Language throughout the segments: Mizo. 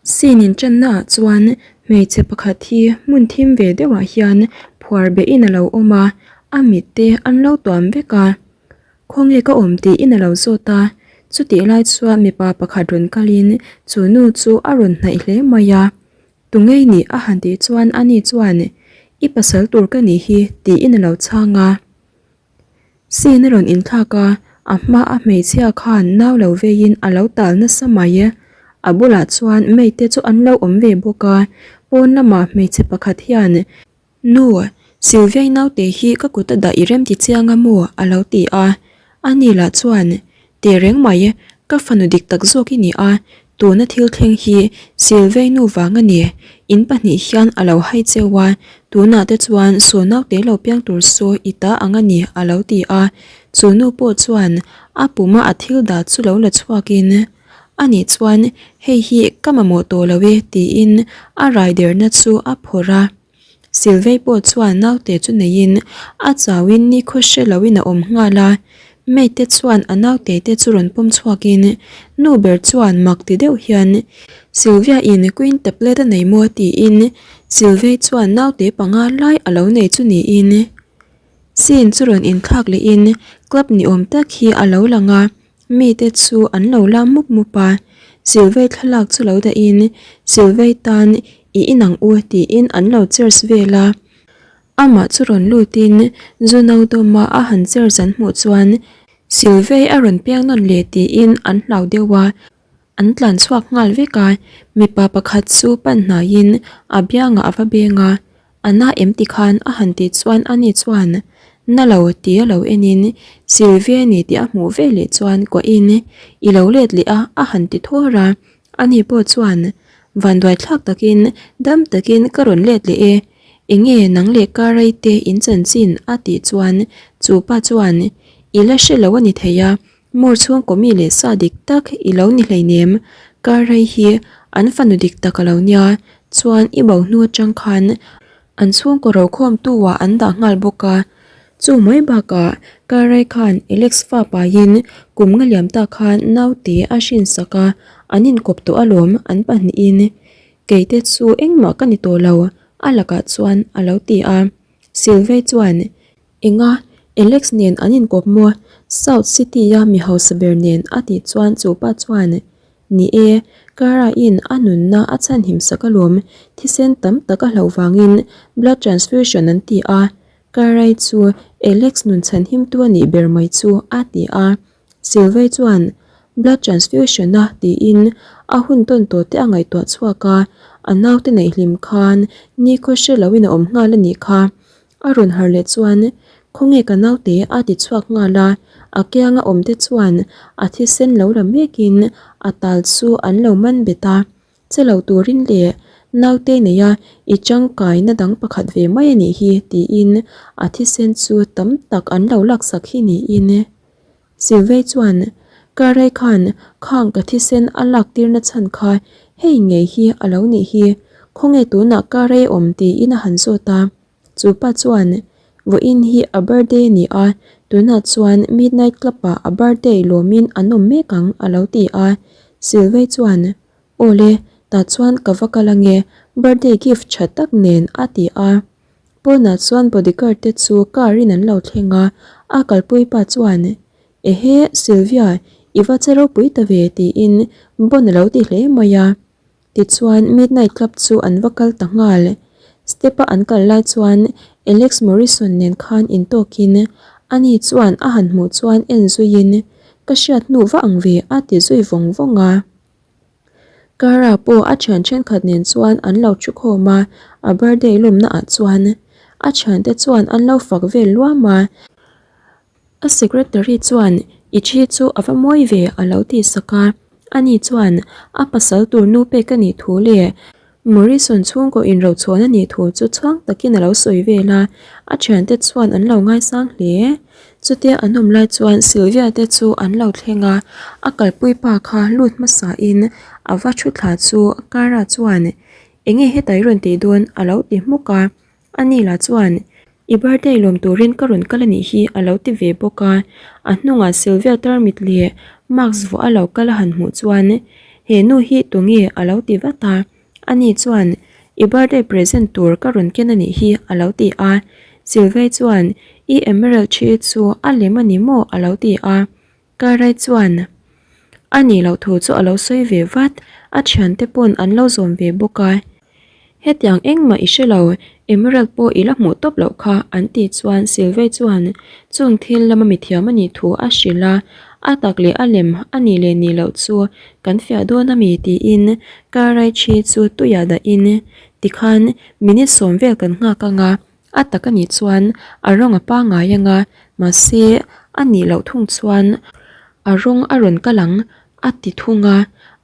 Scene inṭanna ah chuan hmeichhe pakhat hi hmun thim ve deuh ah hian phuar behin a lo awm a, a mit te an lo tuam vek a. Khawnge ka awm tiin a lo zawt a, chutih lai chuan mipa pakhat rawn kalin chu nu chu a rawn hnaih hle mai a. Tungei nih a han tih chuan ani chuan I pasal tur ka nih hi tiin a lo chhang a. Scene a rawn inthlak a, a hma a hmeichhia khan nau lo veiin a lo tal nasa mai. A bulah chuan maid te chu an lo awm ve bawk a, pawn lamah hmeichhe pakhat hian Nu, Sylvia-i naute hi ka kut a dah i rem ti chiang a maw? a lo ti a. Ani lah chuan, Teh reng mai, ka fanu dik tak zawk i ni a, tuna thil thleng hi Sylvia-i nu vang a ni. In pahnih hian a lo hai cheu a, tunah te chuan saw naute lo piang tur saw i ta ang a ni, a lo ti a. Chu nu pawh chuan a puma a thil dah chu lo la chhuakin, Ani chuan, Hei hi ka mamawh tawh lo e, tiin a rai derna chu a phawrh a. Silvei pawh chuan naute chu neiin a chauin nikhaw hre loin a awm nghal a. Mate chuan a naute te chu rawn pawm chhuakin nu ber chuan mak ti deuh hian Sylvia in queen tablet a nei maw tiin Silvei chuan naute panga lai a lo nei chu niin scene chu rawn inthlak lehin club ni awm tak hi a lo lang a. Mite chu an lo lam mup mup a, Silvei thlalak chu lo dahin Silvei tan i inang u tiin an lo chairs vel a. Amah chu rawn lutin zu no dawma a han chairs an hmuh chuan Silvei a rawn piang nawn leh tiin an hlau deuh a, an tlan chhuak nghal vek a. Mipa pakhat chu pan hnaiin a biangah a va beng a, A na em ti khan a han tih chuan ani chuan na lo ti a lo enin Sylvia ni tih a hmuh ve leh chuan kuahin i lo let leh a a han ti thawr a, ani pawh chuan vanduai thlak takin dam takin ka rawn let leh e, enge nang leh ka rei te in chanchin a tih chuan chu pa chuan i la hre lo a ni thei a, Moore chhungkaw mi leh sa dik tak i lo ni hleinem, car rei hi an fanu dik tak a lo nia, chuan i bo hnu atang khan an chhungkaw rokhawmtu ah an dah nghal bawk a, chu mai bakah car rei khan Alex fa paiin kum nga liam ta khan naute a hrinsak a, an inkawp tawh alawm an pahnihin keite chu engmah ka ni tawh lo a lakah chuan a lo ti a, Sylvie chuan Enga? Alex nen an inkawp maw? South City-a mi hausa ber nen a tih chuan chu pa chuan, Ni e, Cara-in a nunna a chhanhim sak alawm, thisen tam tak a hlauh vangin blood transfusion an ti a, Cara-i chu Alex nun chhanhimtu a nih ber mai chu a ti a. Sylvie chuan blood transfusion a tiin a hun tawn tawh te a ngaihtuah chhuak a, a naute neih hlim khan nikhaw hre loin a awm nghal a nih kha. A rawn harh leh chuan, Khawnge ka naute a ti chhuak nghal a, a kianga awm te chuan a thisen lo la mekin a tal chu an lo man bet a, Che lo turin leh naute neia i tangkaina dang pakhat ve mai a nih hi tiin a thisen chu tam tak an lo laksak hi niin Sylvie chuan Karei khan khang ka thisen a lak tirna chhan kha hei ngei hi a lo nih hi, khawnge tunah Karei awm tiin a han zawt a. Chu pa chuan vawiin hi a birthday a ni a, tunah chuan Midnight Club ah a birthday lawmin an awm mek ang a lo ti a. Sylvie chuan Awle, tah chuan ka va kal ange, birthday gift tha tak nen a ti a. Pawnah chuan bodyguard te chu car in an lo thleng a, a kalpui pa chuan, Ehe, Sylvia, i va che ropui ta ve tiin bon a lo ti hle mai a. Tichuan Midnight Club chu an va kal ta nghal. Step a an kal lai chuan Alex Morrison nen khan intawkin ani chuan a han hmuh chuan en zuiin, Ka hriat hnu va ang ve a ti zui vawng vawng a. Cara pawh a thian thenkhat nen chuan an lo thu khawm a, a birthday lawmna ah chuan a thiante chuan an lo fak vel luam a. A secretary chuan i thi chu a va mawi ve a lo ti sak a, ani chuan a pasal tur nu pek a nih thu leh Morrison chhungkaw inrochhawn a nih thu chu chhuang takin a lo sawi vel a, a thiante chuan an lo ngaisang hle. Chutia an awm lai chuan Sylvia te chu an lo thleng a, a kalpui pa kha lut hmasain a va thu thla chu Cara chuan Enge heta i rawn tih dawn? a lo ti hmuk a, ani lah chuan I birthday lawm turin ka rawn kal a nih hi a lo ti ve bawk a, a hnungah Sylvia tarmit leh mask vuah a lo kal a han hmuh chuan. He nu hi tunge a lo ti vat a. Ani chuan, I birthday present tur ka rawn ken a nih hi a lo ti a. Sylvie chuan, I emerald thi chu a lem a ni maw a lo ti a. Karai chuan a nih loh thu chu a lo sawi ve vat, a thiante pawn an lo zawm ve bawk a. Hetiang engmah i hre lo, Emerald pawh i la hmuh tawp loh kha an tih chuan Sylvie chuan chung thil lama mithiam a nih thu a hrilh a, a tak leh a lem a nih leh nih loh chu kan fiah dawn a mi tiin Karai thi chu tuiah dahin tikhan minute sawm vel kan nghak ang a, A tak a nih chuan a rawng a pangngai ang a, mahse a nih loh thung chuan a rawng a rawn kal ang a ti thung a,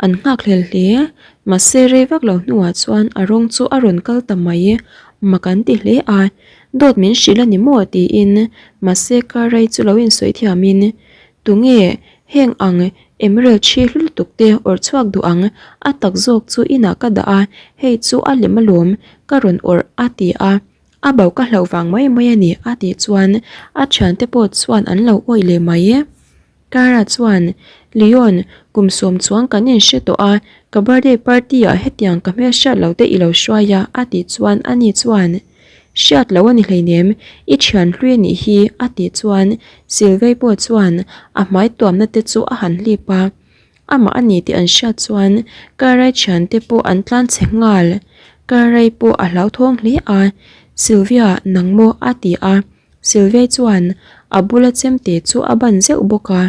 an nghakhlel hle. Mahse rei vak lo hnuah chuan a rawng chu a rawn kal ta mai, mak an ti hle a, dawt min hrilh a ni maw tiin mahse car rei chu lo insawi thiamin tunge heng ang emerald thi hlu lutuk te awrh chhuak duh ang, a tak zawk chu inah ka dah a, hei chu a lem alawm, ka rawn awrh a ti a, a bo ka hlauh vang mai mai a ni a tih chuan a thiante pawh chuan an lo awih leh mai e. Clara chuan, Leon, kum sawm chuang kan inhre tawh a, ka birthday party ah hetiang ka hmelhriat lo te i lo hruai a a tih chuan ani chuan, Hriat lo a ni hleinem, i thian hlui a nih hi a tih chuan Sylvie pawh chuan a hmai tuamna te chu a han hlip a. Amah a ni tih an hriat chuan Karai thiante pawh an tlan chhe nghal. Karai pawh a hlauthawng hle a, Sylvia nang maw a ti a. Sylvia chuan a bula chemte chu a ban zeuh bawk a.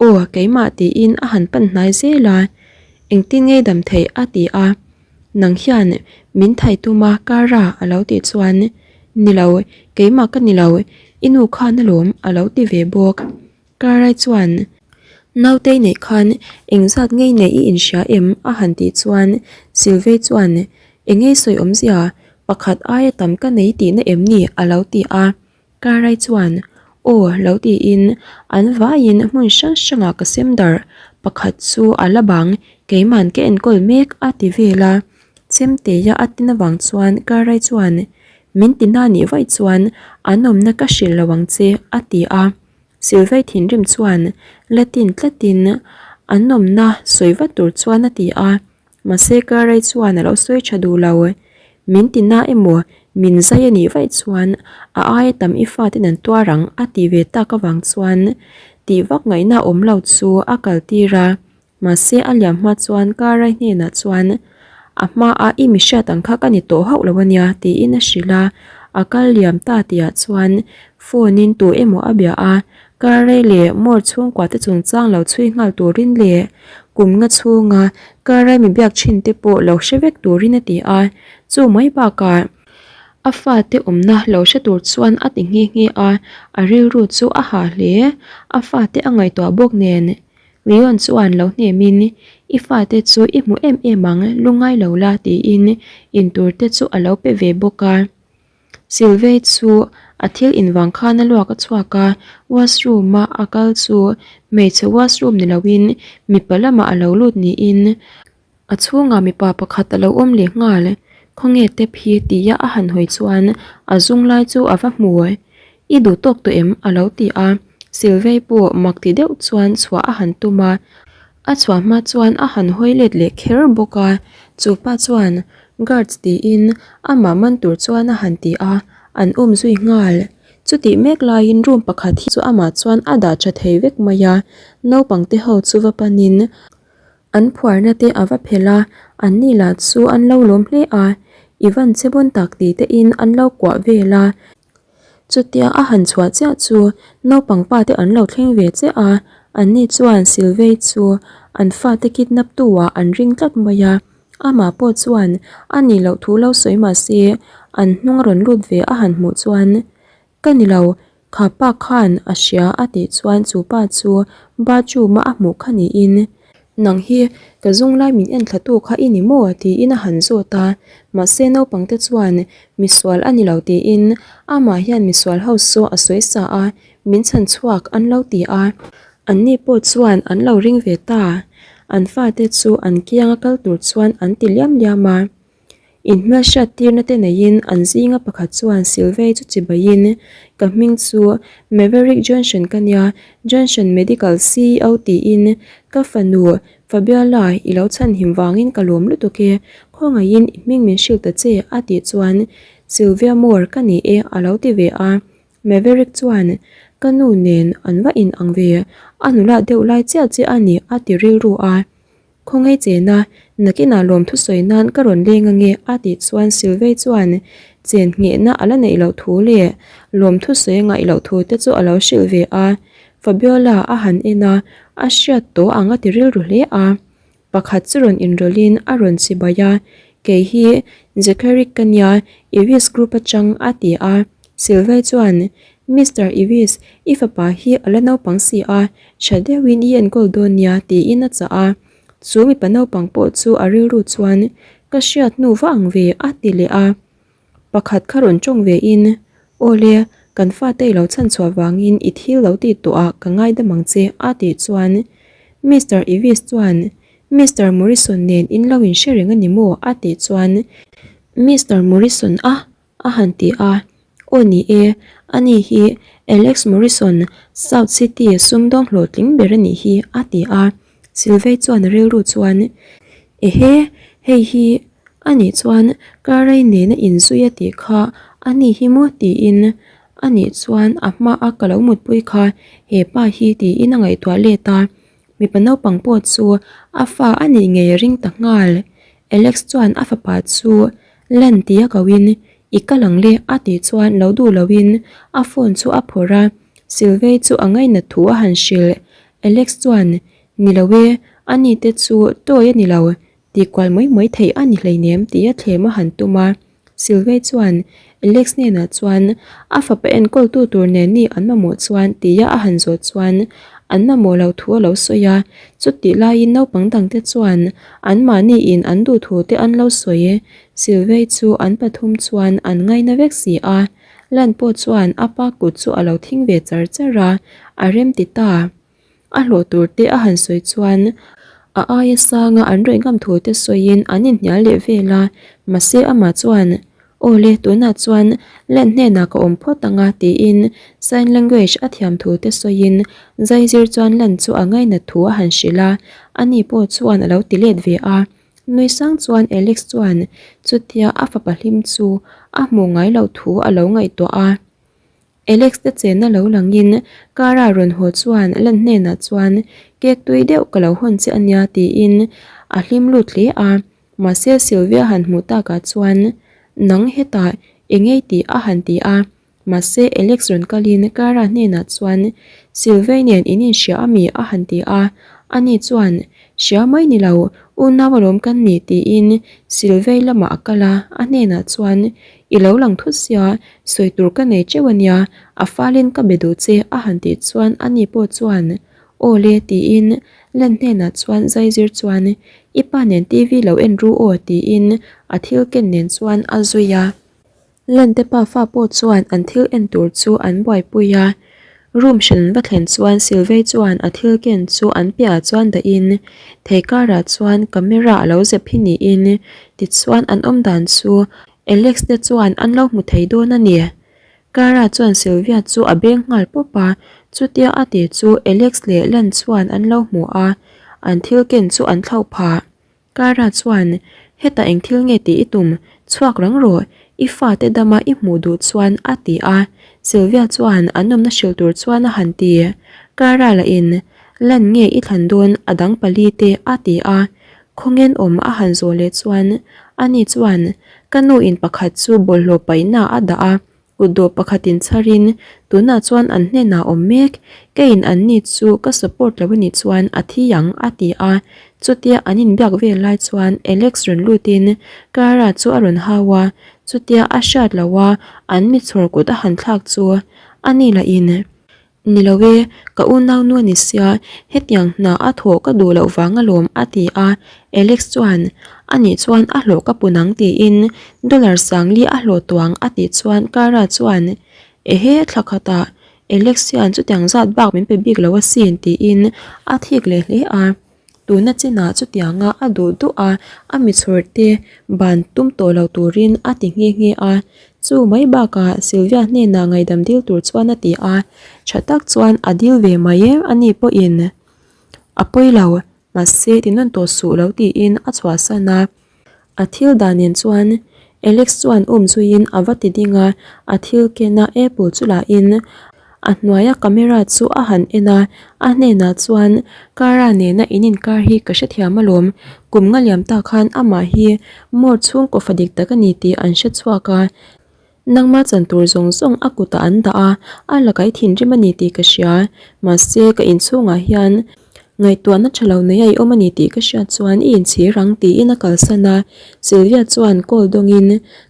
Aw keimah tiin a han pan hnai zel a, engtin nge dam theih a ti a. Nang hian min thai tum a Kara a lo tih chuan Ni lo, keimah ka ni lo, i nu khan alawm a lo ti ve bawk. Karai chuan Nautei neih khan engzat ngei neih i inhria em? a han tih chuan Sylvie chuan Engei sawi awmzia, pakhat aia tam ka nei tihna em ni? a lo ti a. Karai chuan Aw lo tiin an vaiin hmun hrang hrangah ka sem darh, pakhat chu a la bang, keiman ka enkawl mek a ti vel a. Chemteia a tin avang chuan Karai chuan Min ti na nih vaih chuan an awmna ka hrilh lo ang che a ti a. Silvai thinrim chuan Latin tlatin an awmna sawi vat tur chuan a ti a, mahse Karai chuan a lo sawi tha duh lo. Min ti na emaw min zai a nih vaih chuan a aia tam i faten an tuar ang a ti ve tak avang chuan tih vak ngaihna awm lo chu a kal tir a. Mahse a liam hma chuan Karai hnenah chuan a hmaa i mi hriat ang kha ka ni tawh hauh lo ania tiin a hrilh a, a kal liam ta tihah chuan phone in tu emaw a bia a, Karai leh Moore chhungkua te chungchang lo chhui nghal turin leh kum nga chhunga Karai mi biak thin te pawh lo hre vek turin a ti a, chu mai bakah a fate awmna lo hre tur chuan a ti nghe nghe a, a rilru chu a hah hle, a fate a ngaihtuah bawk nen. Leon chuan lo hnemin, I fate chu i hmu em em ang, lungai lo la tiin intur te chu a lo pe ve bawk a. Sylvie chu a thil invang khan a luak a chhuak a, washroom a a kal chu hmeichhe washroom ni loin mipa lamah a lo lut niin A chhungah mipa pakhat a lo awm leh nghal, khawnge tep hi tia a han hawi chuan a zung lai chu a va hmu. I duh tawk tawh em? a lo ti a, Sylvie pawh mak ti deuh chuan chhuah a han tum a, a chhuah hma chuan a han hawi let leh kher bawk a, chu pa chuan guards tiin amah man tur chuan a han ti a, an um zui nghal. Chutih mek laiin room pakhat hi chu amah chuan a dah tha thei vek mai a, naupang te ho chu va panin An phuarna te a va phelh a, an ni lah chu an lo lawm hle a, i van che bawn tak tih te in an lo kuah vel a. Chutia a han chhuah chiah chu naupang pa te an lo thleng ve chiah a, an ni chuan Sylvie chu an fate kidnap tu ah an ring tlat mai a, amah pawh chuan a nih loh thu lo sawi mah se an hnung a rawn lut ve a han hmuh chuan Ka ni lo, kha pa khan a hria a tih chuan chu pa chu bathroom a a hmuh kha niin, Nang hi ka zung lai min en thla tu kha i ni maw? tiin a han zawt a, mahse naupang te chuan misual a ni lo tiin amah hian misual ho saw a sawi sa a, min chhan chhuak an lo ti a, anni pawh chuan an lo ring ve ta, an fate chu an kianga kal tur chuan an ti liam liam a. Inhmelhriat tirna te neiin an zinga pakhat chuan Sylvie chu chibaiin, Ka hming chu Maverick Johnson ka nia, Johnson Medical ceo tiin ka fanu. Fabiola, i lo chhanhim vangin ka lawm lutuk e, khawngaihin i hming min hrilh ta che a tih chuan Sylvia Moore ka ni e a lo ti ve a. Maverick chuan, Ka nu nen an va in ang ve, a nula deuh lai chiah chiah a ni a ti rilru a. Khawngaih chena, nakinah lawmthu sawi nan ka rawn leng ange a tih chuan Sylvie chuan chen nghehna a la neih loh thu leh lawmthu sawi a ngaih loh thu te chu a lo hrilh ve a. Fabiola a han en a, a hriat tawh ang a ti rilru hle a. Pakhat chu rawn inrawlhin a rawn chibai a, Kei hi Zachary ka nia, Iris group atang a ti a. Sylvie chuan, Mister Iris, i fapa hi a la naupang si a, tha deuhin i enkawl dawn nia tiin a chah a. Chu mipa naupang pawh chu a rilru chuan, Ka hriat hnu va ang ve a ti leh a. Pakhat kha rawn tawng ve in, Aw le, kan fate i lo chhan chhuah vangin i thil lo tih tawh ah ka ngaidam ang che a tih chuan Mister Ivis chuan Mister Morrison nen in lo in hre reng a ni maw a tih chuan Mister Morrison a a han ti a, Aw ni e, ani hi Alex Morrison South City sumdawng hlawhtling ber a nih hi a ti a. Sylvie chuan a rilru chuan, Ehe, hei hi a nih chuan Carlyle nena inzui a tih kha a ni hi maw? tiin a nih chuan a hma a ka lo mutpui kha he pa hi tiin a ngaihtuah let a, mipa naupang pawh chu a fa a nih ngei a ring ta nghal. Alex chuan a fapa chu lan tia koin I kal ang le a tih chuan lo duh loin a phone chu a phawrh a, Sylvie chu a ngainat thu a han hrilh. Alex chuan, Ni lo e, ani te chu toy a ni lo, tih kual mai mai theih a ni hleinem tia thlem a han tum a. Sylvie chuan Alex hnenah chuan a fapa enkawltu tur nen ni an mamawh chuan tia a han zawh chuan an mamawh lo thu a lo sawi a. Chutih laiin naupang dangte chuan anmahni in an duh thu te an lo sawi. Sylvie chu an pathum chuan an ngaina vek si a. Lan pawh chuan a pa kut chu a lo thing ve char char a, a rem ti ta. A hlawh tur te a han sawi chuan a aia sanga an rawih ngam thu te sawiin an inhnial leh vel a, mahse amah chuan, Aw le, tunah chuan Lan hnenah ka awm phawt ang a tiin sign language a thiam thu te sawiin zaizir chuan Lan chu a ngainat thu a han hrilh a, ani pawh chuan a lo ti let ve a. Nui sang chuan Alex chuan chutia a fapa hlim chu a hmuh ngai loh thu a lo ngaihtuah a. Alex te chenna lo langin Cara rawn haw chuan Len hnenah chuan cake tui deuh ka lo hawn che ania tiin a hlim lut hle a. Mahse Sylvia han hmuh takah chuan nang hetah engei tih a han ti a. Mahse Alex rawn kalin Cara hnenah chuan Sylvie nen in inhria ami a han ti a, ani chuan Hria mai ni lo, unau alawm kan ni tiin Sylvie lamah a kal a, a hnenah chuan I lo lang thut sia, sawi tur ka nei teuh ania, a falin ka be duh che a han tih chuan ani pawh chuan Aw le tiin Len hnenah chuan zaizir chuan I pa nen TV lo en ru aw tiin a thil ken nen chuan a zui a. Lente pafa pawh chuan an thil en tur chu an buaipui a, room hran va thlen chuan Sylvie chuan a thil ken chu an piahah chuan dahin thei karah chuan camera a lo zep hi niin tichuan an awm dan chu Alex te chuan an lo hmu thei dawn a ni. Cara chuan Sylvia chu a beng nghal pawp a, chutia a ti chu Alex leh Len chuan an lo hmu a, an thil ken chu an thlauh phah. Cara chuan, Hetah eng thil nge tih i tum? Chhuak rang rawh, i fate dama i hmuh duh chuan a ti a. Sylvia chuan an awmna hrilh tur chuan a han ti. Cara lahin, Lan nge i thlan dawn a dang pali te a ti a. Khawngen awm a han zawh leh chuan, ani chuan, Ka nu in pakhat chu bawlhhlawh paihna a dah a, Kutdawh pakhatin chharin, Tunah chuan an hnenah awm mek, keiin anni chu ka support lo anih chuan a thi ang a ti a. Chutia an inbiak vel lai chuan Alex rawn lutin Clara chu a rawn hau a, chutia a hriat loh a an mi chhawr kut a han thlak chu ani lahin Ni lo e, ka unau nu a ni sia, hetiang hna a thawh ka duh loh vang alawm a ti a, Alex chuan, Anih chuan a hlawh ka pun ang tiin dollar sangli a hlawh tuang a tih chuan Cara chuan, Ehe, thla khatah Alex hian chutiang zat bak min pe bik lo asin tiin a thik leh hle a. Tuna chinah chutianga a duh duh a, a michhawr te ban tum tawh lo turin a ti nghe nghe a. Chu mai bakah Sylvia hnenah ngaihdam dil tur chuan a ti a, tha tak chuan a dil ve mai em a ni pawhin a pawi lo. Mahse ti nawn tawh suh lo tiin a chhuahsan a. A thil dan nen chuan Alex chuan um zuiin a va ti ding a, a thil ken a apple chu lah in a hnuaia camera chu a han en a, a hnenah chuan Cara nena in inkar hi ka hrethiam alawm, kum nga liam ta khan amah hi Moore chhungkaw fa dik tak a ni tih an hrechhuak a. Nangma chan tur zawng zawng a kutah an dah a, a lakaih thinrim a ni tih ka hria. Mahse, ka inchhungah hian ngaihtuahna tha lo nei a i awm a ni tih ka hriat chuan i inchhir ang tiin a kalsan a. Sylvia chuan call dawngin,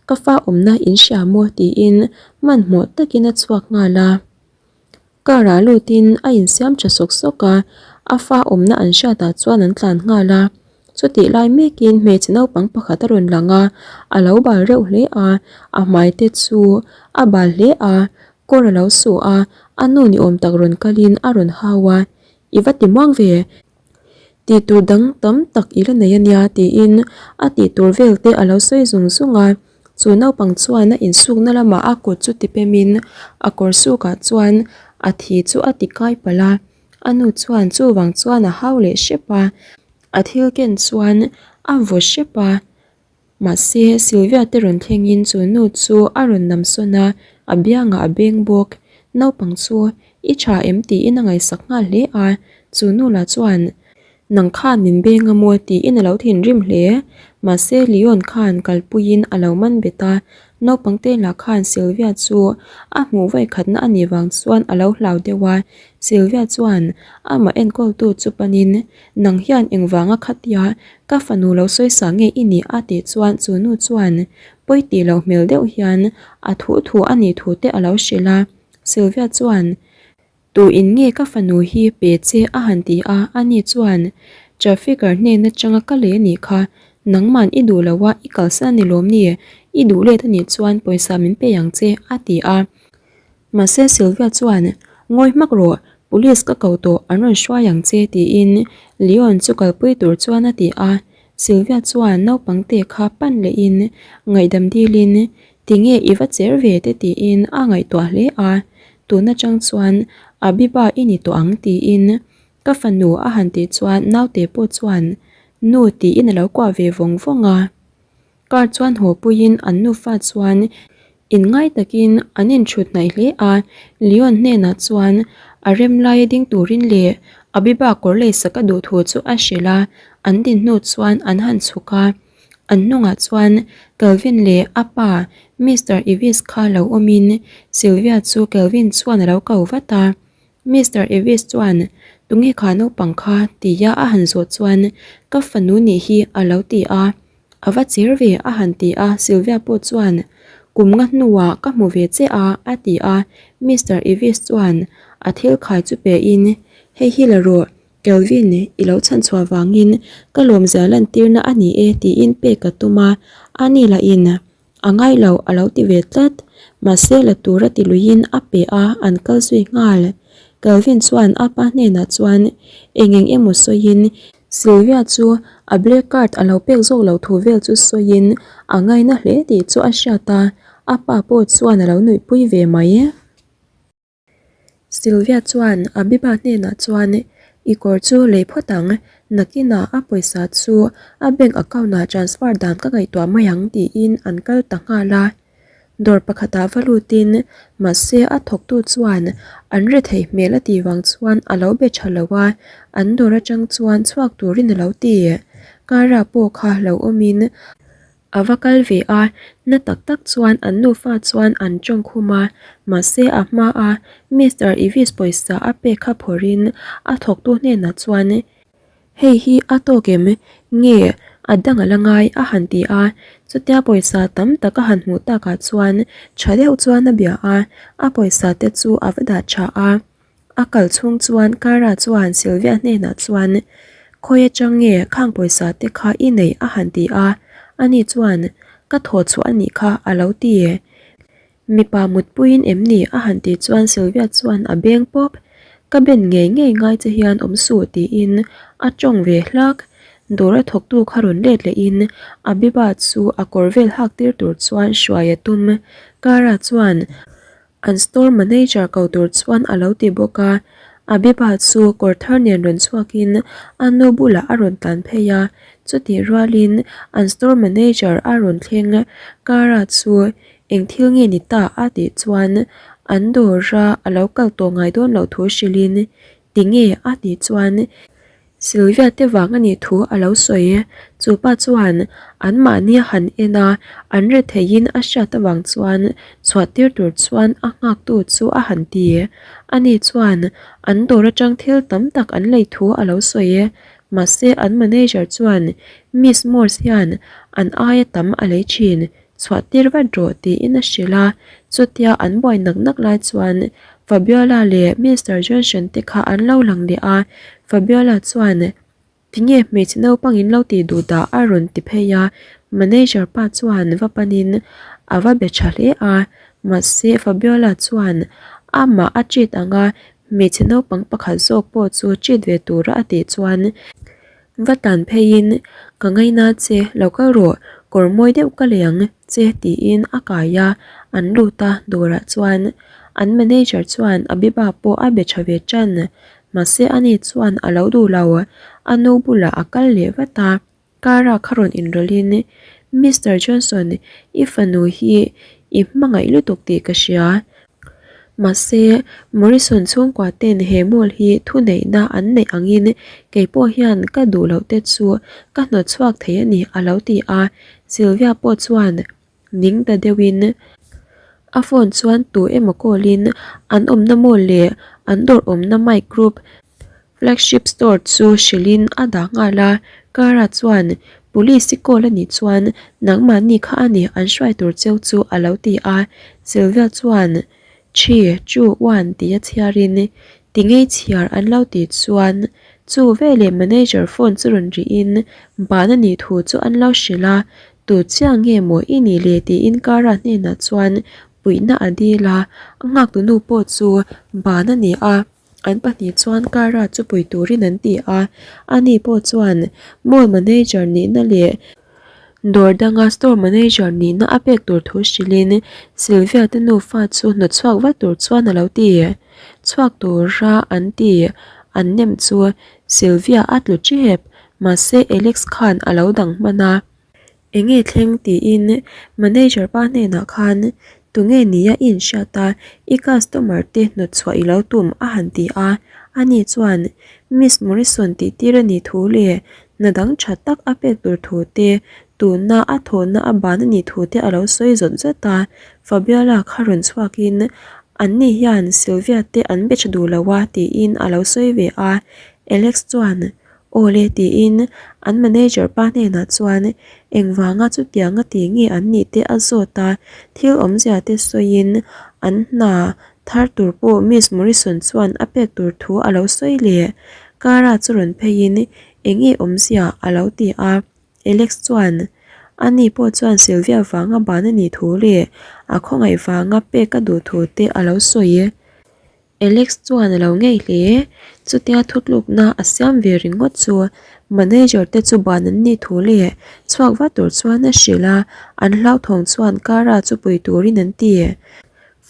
Ka fa awmna in hria maw? tiin hmanhmawh takin a chhuak nghal a. Car ah lutin a insiam tha sawk sawk a, a fa awmna an hriatah chuan an tlan nghal a. Chutih lai mekin hmeichhe naupang pakhat a rawn lang a, a lo bal reuh hle a, a hmai te chu a bal hle a, kawr a lo su a, a nu ni awm tak rawn kalin a rawn hau a, I va ti muang ve, tih tur dang tam tak i la nei a nia tiin a tih tur vel te a lo sawi zung zung a. Chu naupang chuan a insukna lamah a kut chu ti pemin a kawr sukah chuan a thi chu a ti kai palh a, a nu chuan chuvang chuan a hau leh hrep a, a thil ken chuan a vaw hrep a, mahse Sylvia te rawn thlengin chu nu chu a rawn nam sawn a, a biangah a beng bawk. Naupang chu i tha em tiin a ngaihsak nghal hle a, chu nu lah chuan Nang khan min beng a maw tiin a lo thinrim hle. Mahse Leon khan kalpuiin a lo man bet a, naupang te lah khan Sylvia chu a hmuh vawikhatna a nih vang chuan a lo hlau deuh a. Sylvia chuan amah enkawltu chu panin, Nang hian engvanga khatia ka fanu lo sawisa nge i nih a tih chuan chu nu chuan pawi tih loh hmel deuh hian a thu thu a nih thu te a lo hrilh a. Sylvia chuan. Tu in nge ka fanu hi pe che a han ti a, ani chuan Trafficker hnen atanga ka lei anih kha, nangman i duh lo a, i kalsan a ni lawm ni, i duh let anih chuan pawisa min pe ang che a ti a. Mahse Sylvia chuan Ngawi hmak rawh, police ka ko tawh an rawn hruai ang che tiin Leon chu kalpui tur chuan a ti a. Sylvia chuan naupang te kha pan lehin ngaihdam dilin Tinge i va cher ve te tiin a ngaihtuah hle a, tun atang chuan Abiba i ni tawh ang tiin ka fanu a han tih chuan naute pawh chuan nu tiin a lo kuah ve vawng vawng a. Car chuan haw puiin an nufa chuan inngai takin an inthut hnaih hle a, Leon hnenah chuan a rem laia ding turin leh Abiba kawr leisak a duh thu chu a hrilh a, an din hnu chuan an han chhuk a. An hnungah chuan Kelvin leh a pa Mister Evis kha lo awmin Sylvia chu Kelvin chuan a lo ko vat a. Mister Evis chuan Tunge kha naupang kha? tia a han zawh chuan Ka fanu nih hi a lo ti a. A va cher ve a han ti a, Sylvia pawh chuan Kum nga hnuah ka hmu ve che a a ti a. Mister Evis chuan a thil khai chu pein Hei hi la rawh, Kelvin, i lo chhanchhuah vangin ka lawmzia lantirna a ni e tiin pek a tum a, a ni lahin a ngai lo a lo ti ve tlat. Mahse la tura ti luiin a pe a, an kal zui nghal. Kelvin chuan a pa hnenah chuan eng eng emaw sawiin Sylvia chu a black card a lo pek zawk loh thu vel chu sawiin a ngaina hle tih chu a hriat a, a pa pawh chuan a lo nuihpui ve mai. Sylvia chuan Abiba hnenah chuan I kawr chu lei phawt ang, nakinah a pawisa chu a bank account ah transfer dan ka ngaihtuah mai ang tiin an kal ta nghal a. Dawr pakhatah va lutin mahse a thawktu chuan an rethei hmel a tih vang chuan a lo be tha lo a, an dawr atang chuan chhuak turin a lo ti. Cara pawh kha lo awmin A va kal ve a, na tak tak chuan an nufa chuan an tawng khum a, mahse a hma a Mister Evis pawisa a pek kha phawrhin a thawktu hnenah chuan Hei hi a tawk em? Nge a dang a la ngai? a han ti a, chutia pawisa tam tak a han hmuh takah chuan tha deuh chuan a bia a, a pawisa te chu a va dah tha a. A kal chhung chuan Cara chuan Sylvia hnenah chuan, Khawi atang nge khang pawisa te kha i neih a han ti a, ani chuan, Ka thaw chhuah a nih kha a lo ti. Mipa mutpuiin em ni a han tih chuan Sylvia chuan a beng pawp, Ka ben ngei ngei ngai che hian awm suh tiin a tawng ve hlak. Dawr a thawktu kha rawn let lehin Abiba chu a kawr vel hak tir tur chuan hruai a tum. Cara chuan, An store manager ko tur chuan a lo ti bawk a, Abiba chu kawr thar nen rawn chhuakin a nu bulah a rawn tlan phei a, chutih rualin an store manager a rawn thleng. Cara chu eng thil nge ni ta a tih chuan an dawra a lo kal tawh ngai dawn loh thu hrilhin tinge a tih chuan Sylvia te vang a nih thu a lo sawi. Chu pa chuan anmahni a han en a, an re theihin a hriat avang chuan chhuah tir tur chuan a nghaktu chu a han ti. Ani chuan an dawr atang thil tam tak an lei thu a lo sawi. Mahse an manager chuan Miss Morse hian an aia tam a lei thin. Chhuah tir vat rawh tiin a hrilh a, chutia an buai nak nak lai chuan Fabiola leh Mister Johnson te kha an lo lang leh a, Fabiola chuan Tinge hmeichhe naupang in lo tih duh dah a rawn ti phei a, manager pa chuan va panin a va be tha hle a, mahse Fabiola chuan amah a treat ang a, hmeichhe naupang pakhat zawk pawh chu treat ve tura a tih chuan Va tan pheiin, Ka ngaina che, lo kal rawh, kawr mawi deuh ka lei ang che tiin a kai a, an lut a, dawrah chuan an manager chuan Abiba pawh a be tha ve tan, mahse ani chuan a lo duh lo, a nu bulah a kal leh vat a, car-a kha rawn inrawlhin, Mister Johnson, i fanu hi i hmangaih lutuk tih ka hria, Mahse, Morrison chhungkua ten he mall hi thuneihna an neih angin kei pawh hian ka duh loh te chu ka hnawt chhuak thei a ni a lo ti a. Sylvia pawh chuan ning ta deuhin a phone chuan tu emaw call in an awmna mall leh an dawr awmna mic group Flagship store chu hrilhin a dah nghal a, Cara chuan Police i call a nih chuan nangmahni kha a ni an hruai tur cheu chu a lo ti a, Sylvia chuan Three, two, one tia chhiarin tingei chhiar an lo tih chuan chu veleh manager phone chu rawn rihin ban a nih thu chu an lo hrilh a, tu chiang nge maw i nih le tiin Cara hnenah chuan puihna a dil a, a nghaktu nu pawh chu ban a ni a. An pahnih chuan Cara chu pui turin an ti a, ani pawh chuan mall manager nihna leh dawr danga store manager nihna a pek tur thu hrilhin Sylvia te nufa chu hnawtchhuak vat tur chuan a lo ti. Chhuak tura an ti an nem chu Sylvia a tlu tep, mahse Alex khan a lo dang hman a. Enge thleng tiin manager pa hnenah khan tunge nia i inhriat a, i customer te hnawtchhuah i lo tum a han ti a, ani chuan Miss Morrison tih tir a nih thu leh hna dang tha tak a pek tur thu te, tuna a thawhna a ban a nih thu te a lo sawi zawt zawt a, Fabiola kha rawn chhuakin anni hian Sylvia te an be tha duh lo a tiin a lo sawi ve a, Alex chuan Aw le tiin an manager pa hnenah chuan engvanga chutianga ti nge an nih te a zawt a, thil awmzia te sawiin an hna thar tur pawh Miss Morrison chuan a pek tur thu a lo sawi leh. Cara chu rawn pheiin enge awmzia a lo ti a, Alex chuan ani pawh chuan Sylvia vanga ban a nih thu leh a khawngaih vanga pek a duh thu te a lo sawi. Alex chuan a lo ngei hle. Chutia thutlukna a siam ve ringawt chu manager te chu ban an nih thu leh chhuak vat tur chuan a hrilh a, an hlauthawng chuan Cara chu pui turin an ti.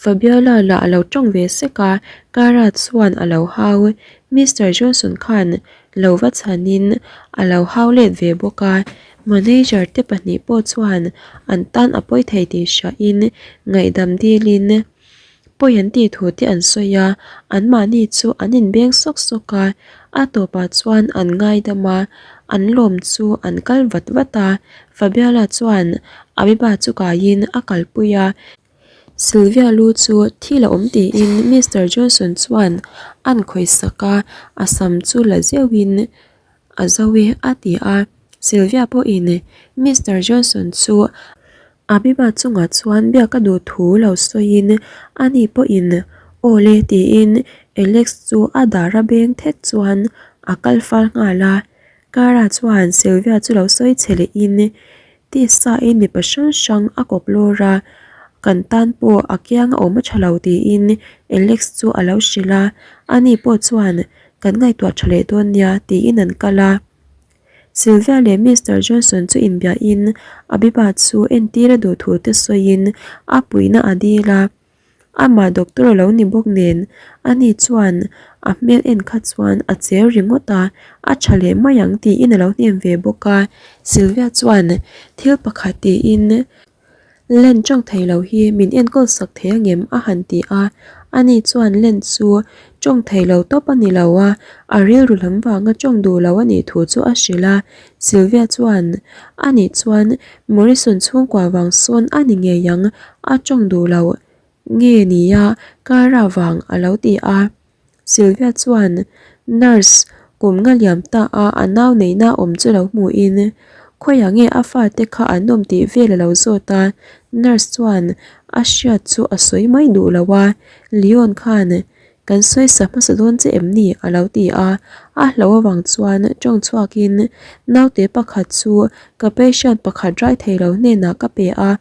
Fabiola lah a lo tawng ve sek a, Cara chuan a lo hau. Mister Johnson khan lo va chhanin a lo hau let ve bawk a, manager te pahnih pawh chuan an tan a pawi thei tih hriain ngaihdam dilin Pawi an tih thu te an sawi a, anmahni chu an inbeng sawk sawk a, a tawpah chuan an ngaidam a, an lawm chu an kal vat vat a, Fabiola chuan Abiba chu kaiin a kalpui a, Sylvia lu chu thil a awm tiin Mister Johnson chuan an khawihsak a, a sam chu la zeuhin a zo e a ti a, Sylvia pawhin Mister Johnson chu Abiba chungah chuan biak a duh thu lo sawiin ani pawhin aw le tiin Alex chu a dar a beng thek chuan a kal fal nghal a. Cara chuan Sylvia chu lo sawi che lehin tisa in mipa hrang hrang a kawp lawr a, kan tan pawh a kiang a awm a tha lo tiin Alex chu a lo hrilh a, ani pawh chuan kan ngaihtuah tha leh dawn nia tiin an kal a. Sylvia leh Mister Johnson chu inbiahin Abiba chu entir a duh thu te sawiin a puihna a dil a. Amah doctor a lo ni bawk nen ani chuan a hmel en kha chuan a cher ringawt a, a tha leh mai ang tiin a lo hnem ve bawk a. Sylvia chuan thil pakhat tiin Len tawng thei lo hi min enkawl sak thei angem a han ti a, ani chuan Len chu tawng thei lo tawp a ni lo a, a rilru lam vanga tawng duh lo a nih thu chu a hrilh a. Sylvia chuan ani chuan Morrison chhungkua vang sawn a ni ngei ang a tawng duh lo nge nia Cara vang a lo ti a. Sylvia chuan nurse kum nga liam ta a a nau neihna awm chu lo hmuhin khawiah nge a fate kha an awm tih vel a lo zawt a, nurse chuan a hriat chu a sawi mai duh lo a, Leon khan kan sawi sa hmasa dawn che em ni a lo ti a, a hlo avang chuan tawng chhuakin naute pakhat chu ka patient pakhat rai thei lo hnenah ka pe a,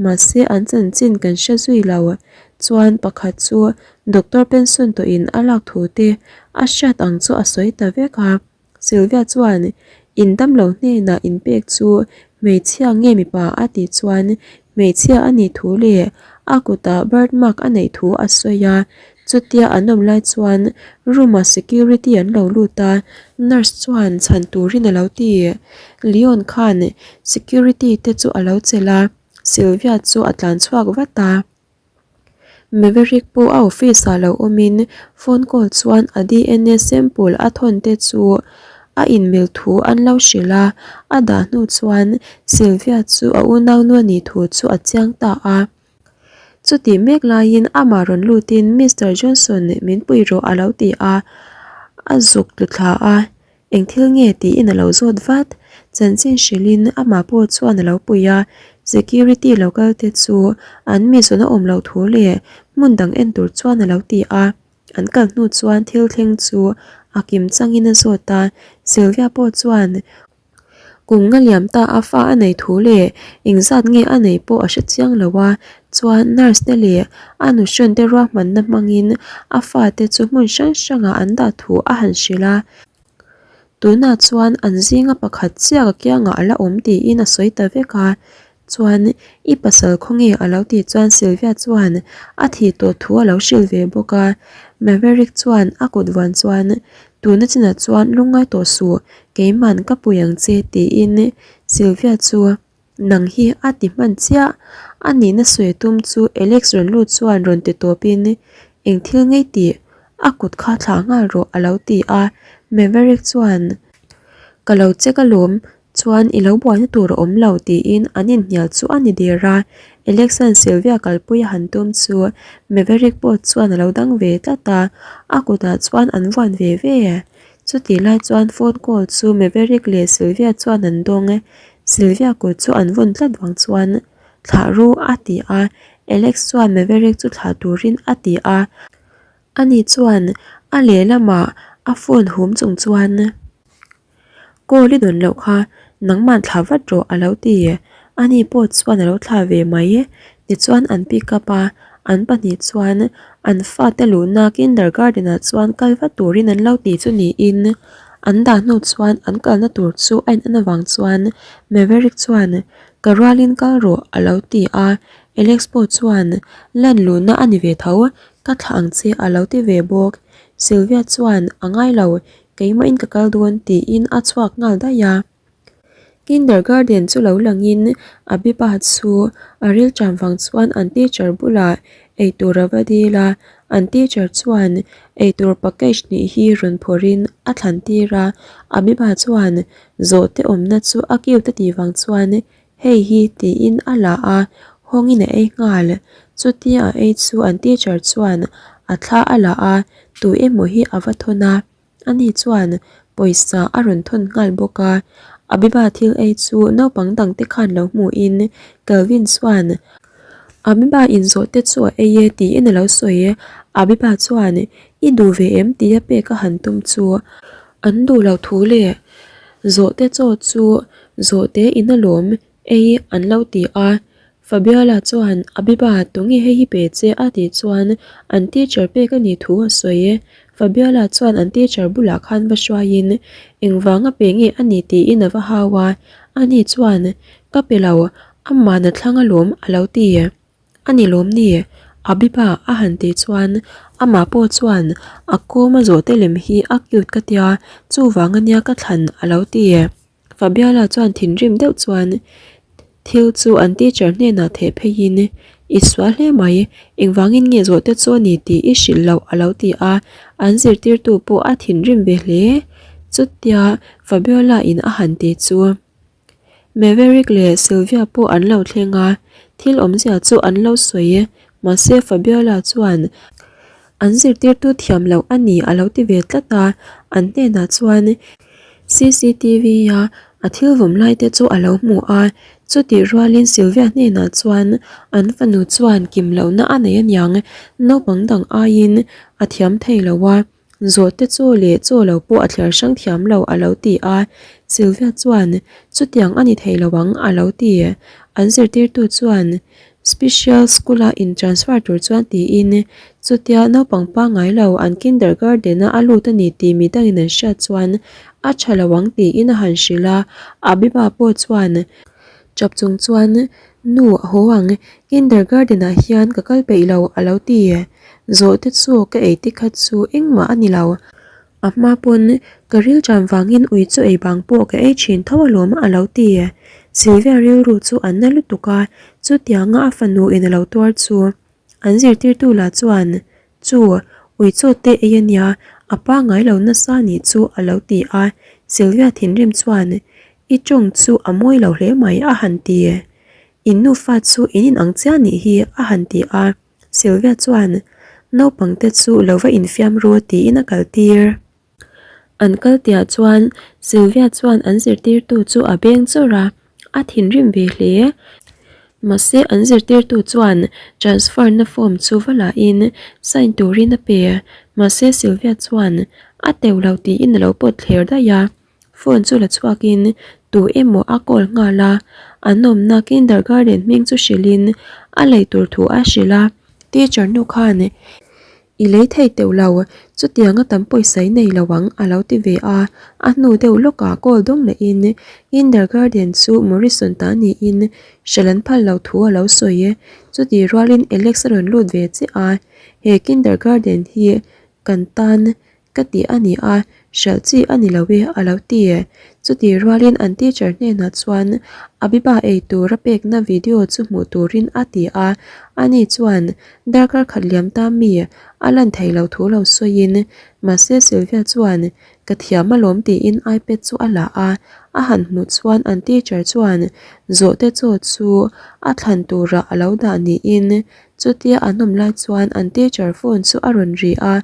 mahse an chanchin kan hre zui lo chuan pakhat chu Doctor pension tawhin a lak thu te a hriat ang chu a sawi ta vek a. Sylvia chuan in damlo hnenah inpek chu hmeichhia nge mipa a tih chuan hmeichhia a nih thu leh a kutah birth mark a neih thu a sawi a. Chutia an awm lai chuan room ah security an lo lut a, nurse chuan chhan turin a lo ti. Leon khan security te chu a lo chelh a, Sylvia chu a tlan chhuak vat a. Maverick pawh a office ah lo awmin phone call chuan a dna sample a thawn te chu a inmil thu an lo hrilh a, a dah hnu chuan Sylvia chu a unaunu a nih thu chu a chiang ta a. Chutih mek laiin amah rawn lutin Mister Johnson min pui rawh a lo ti a, a zuk tlu thla a. Eng thil nge tiin a lo zawt vat. Chanchin hrilhin amah pawh chuan a lo pui a, security lo kal te chu an mi zawn a awm loh thu leh hmun dang en tur chuan a lo ti a. An kal hnu chuan thil thleng chu a kim changin a zawt a, Sylvia pawh chuan kum nga liam ta a fa a nei thu leh engzat nge a nei pawh a hre chiang lo a, chuan nurse te leh a nuhrawn te ruahmanna hmangin a fate chu hmun hrang hrangah an dah thu a han hrilh a. Tunah chuan an zinga pakhat chiah ka kiangah a la awm tiin a sawi ta vek a, chuan i pasal khawnge a lo tih chuan Sylvia chuan a thih tawh thu a lo hrilh ve bawk a, Maverick chuan a kut vuan chuan tuna chinah chuan lungngai tawh suh keiman ka pui ang che tiin Sylvia chu Nang hi a ti hman chiah. A nihna sawi tum chu Alex rawn lut chuan rawn ti tawpin eng thil ngei tih a kut kha thlah nghal rawh a lo ti a. Maverick chuan Ka lo check alawm chuan i lo buaina tur a awm lo tiin an inhnial chu a ni der a. Alex-a'n Sylvia kalpui a han tum chu Maverick pawh chuan a lo dang ve tlat a, a kutah chuan an vuan ve ve. Chutih lai chuan phone call chu Maverick leh Sylvia chuan an dawng. Sylvia kut chu an vawn tlat vang chuan thlah ru a ti a, Alex chuan Maverick chu thlah turin a ti a, ani chuan a lehlamah a phone hum chung chuan Call i dawn loh kha nangman thlah vat rawh a lo ti, ani pawh chuan a lo thlah ve mai, tichuan an pick up a, an pahnih chuan an fate luhna kindergarten ah chuan kal vat turin an lo ti chu niin. An dah hnu chuan an kalna tur chu a in en avang chuan Maverick chuan ka rualin kal rawh a lo ti a, Alex pawh chuan lan luhna a ni ve tho, ka thlah ang che a lo ti ve bawk. Sylvia chuan a ngai lo, keimahin ka kal dawn tiin a chhuak nghal daih a. Kindergarten chu lo langin Abiba chu a rilṭam vang chuan an teacher bulah eitur a va dil a, an teacher chuan eitur package hnih hi rawn phawrhin a thlan tir a, Abiba chuan zawhte awmna chu a cute a tih vang chuan hei hi tiin a la a, hawngin a ei nghal, chutia a ei chu an teacher chuan a thla a la a, tu emaw hi a va thawn a. Ani chuan pawisa a rawn thawn nghal bawk a, Abiba thil ei chu naupang dangte khan lo hmuhin Calvin chuan Abiba inzawh te chu a ei e tiin a lo sawi. Abiba chuan I duh ve em tia pek a han tum chu an duh loh thu leh zawhte chaw chu zawhte in alawm ei an lo ti a. Fabiola chuan Abiba tunge hei hi pe che a tih chuan an teacher pek a nih thu a sawi. Fabiola chuan an teacher bulah khan va hruaiin engvanga pe nge a ni tiin a va hau a, ani chuan ka pe lo, amah na thlang alawm a lo ti. A ni lawm ni? Abiba a han tih chuan amah pawh chuan a kawm a zawhte lem hi a cute ka tia chuvang ania ka thlan a lo ti. Fabiola chuan thinrim deuh chuan thil chu an teacher hnenah theh pheiin I sual hle mai, engvangin nge zawhte chu a ni tih i hrilh loh a lo ti a, an zirtirtu pawh a thinrim ve hle. Chutia Fabiola in a han ti chu. Maverick leh Sylvia pawh an lo thleng a, thil awmzia chu an lo sawi. Mahse Fabiola chuan an zirtirtu thiam loh a ni a lo ti ve tlat a, an hnenah chuan CCTV a a thil vawm lai te chu a lo hmu a, chutih rualin Sylvia hnenah chuan an fanu chuan kim lohna a nei aniang, naupang dang aiin a thiam thei lo a. Zawhte chaw leh chaw lo pawh a thliar hrang thiam lo a lo ti a, Sylvia chuan chutiang a ni thei lo ang a lo ti. An zirtirtu chuan Special School a in transfer tur chuan tiin chutia naupang pangngai lo an kindergarten a a lut a ni tih mi dangin an hriat chuan a tha lo ang tiin a han hrilh a, Abiba pawh chuan tap chung chuan Nu a haw ang, kindergarten ah hian ka kal peih lo a lo ti. Zawhte chu ka ei te kha chu engmah a ni lo. A hma pawn ka ril ṭan vangin ui chu ei bang pawh ka ei ṭhin tho alawm a lo ti. Sylvia rilru chu a na lutuk a, chutianga a fanu in a lo tuar chu an zirtirtu lah chuan Chu, ui chaw te ei a nia, a pangngai lo nasa nih chu a lo ti a. Sylvia thinrim chuan I ṭawng chu a mawi lo hle mai a han ti. In nufa chu in inang chiah nih hi a han ti a. Sylvia chuan naupangte chu lo va infiam ru tiin a kal tir. An kal tihah chuan Sylvia chuan an zirtirtu chu a beng chawrh a, a thinrim ve hle. Mahse an zirtirtu chuan transfer na form chu va lahin sign turin a pe. Mahse Sylvia chuan a teuh lo tiin a lo pawt thler daih a. Phone chu la chhuakin tu emaw a call nghal a, an awmna kindergarten hming chu hrilhin a lei tur thu a hrilh a, teacher nu khan I lei thei teuh lo, chutianga tam pawisa i nei lo ang a lo ti ve a, a hnu deuh lawkah call dawng lehin kindergarten chu Morrison ta niin hrilh an phal loh thu a lo sawi. Chutih rualin Alex a rawn lut ve chiah a, he kindergarten hi kan tan Ka ti a ni a, hralh chi a ni lo e a lo ti. Chutih rualin an teacher hnenah chuan Abiba ei tur a pekna video chu hmuh turin a ti a, ani chuan darkar khat liam ta mi a lan thei lo thu lo sawiin mahse Sylvia chuan ka thiam alawm tiin ipad chu a la a, a han hmuh chuan an teacher chuan zawhte chaw chu a thlan turah a lo dah niin chutia an awm lai chuan an teacher phone chu a rawn ri a,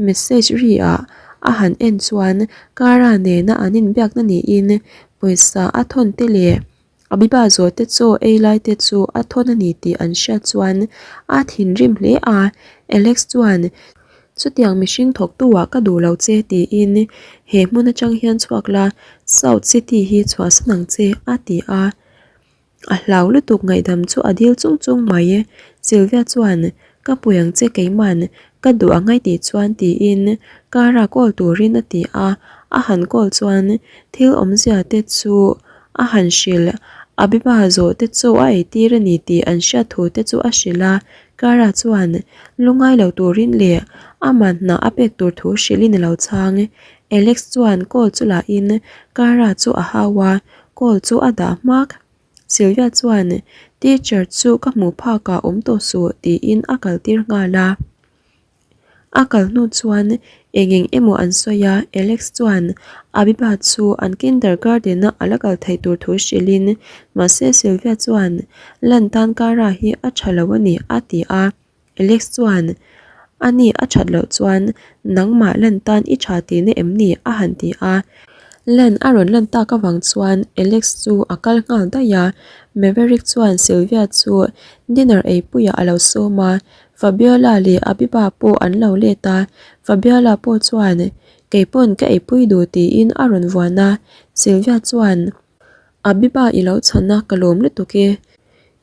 Message ri ah a han en chuan Cara nena an inbiakna niin pawisa a thawn te leh Abiba zawh te chaw ei lai te chu a thawn a ni tih an hriat chuan a thinrim hle a, Alex chuan chutiang mihring thawktu ah ka duh lo che tiin he hmun atang hian chhuak la South City hi chhuahsan ang che a ti a. A hlau lutuk ngaihdam chu a dil chung chung mai e. Sylvia chuan, Ka pui ang che keiman, ka duh ang ai tih chuan tiin Cara call turin a ti a, a han call chuan thil awmzia te chu a han hrilh. Abiba zawh te chu a eitir a ni tih an hriat thu te chu a hrilh a, Cara chuan lungai lo turin leh aman hna a pek tur thu hrilhin a lo chhang. Alex chuan call chu lahin Cara chu a hau a, Call chu a dah hmak. Sylvia chuan teacher chu ka hmuh phakah awm tawh suh tiin a kal tir nghal a. A kal hnu chuan eng eng emaw an sawi a, Alex chuan Abiba chu an kindergarten a ala kal theih tur thu hrilhin mahse Sylvia chuan lan tan Cara hi a tha lo a ni a ti a. Alex chuan, Ani a that loh chuan nangmah lan tan i tha tihna em ni? a han ti a. Lan a rawn lan tak avang chuan Alex chu a kal nghal daih a. Maverick chuan Sylvia chu dinner eipuiah a lo sawm a, Fabiola leh Abiba pawh an lo let a. Fabiola pawh chuan, Keipawn ka eipui duh tiin a rawn vuan a. Sylvia chuan, Abiba i lo chhan a, ka lawm lutuk e.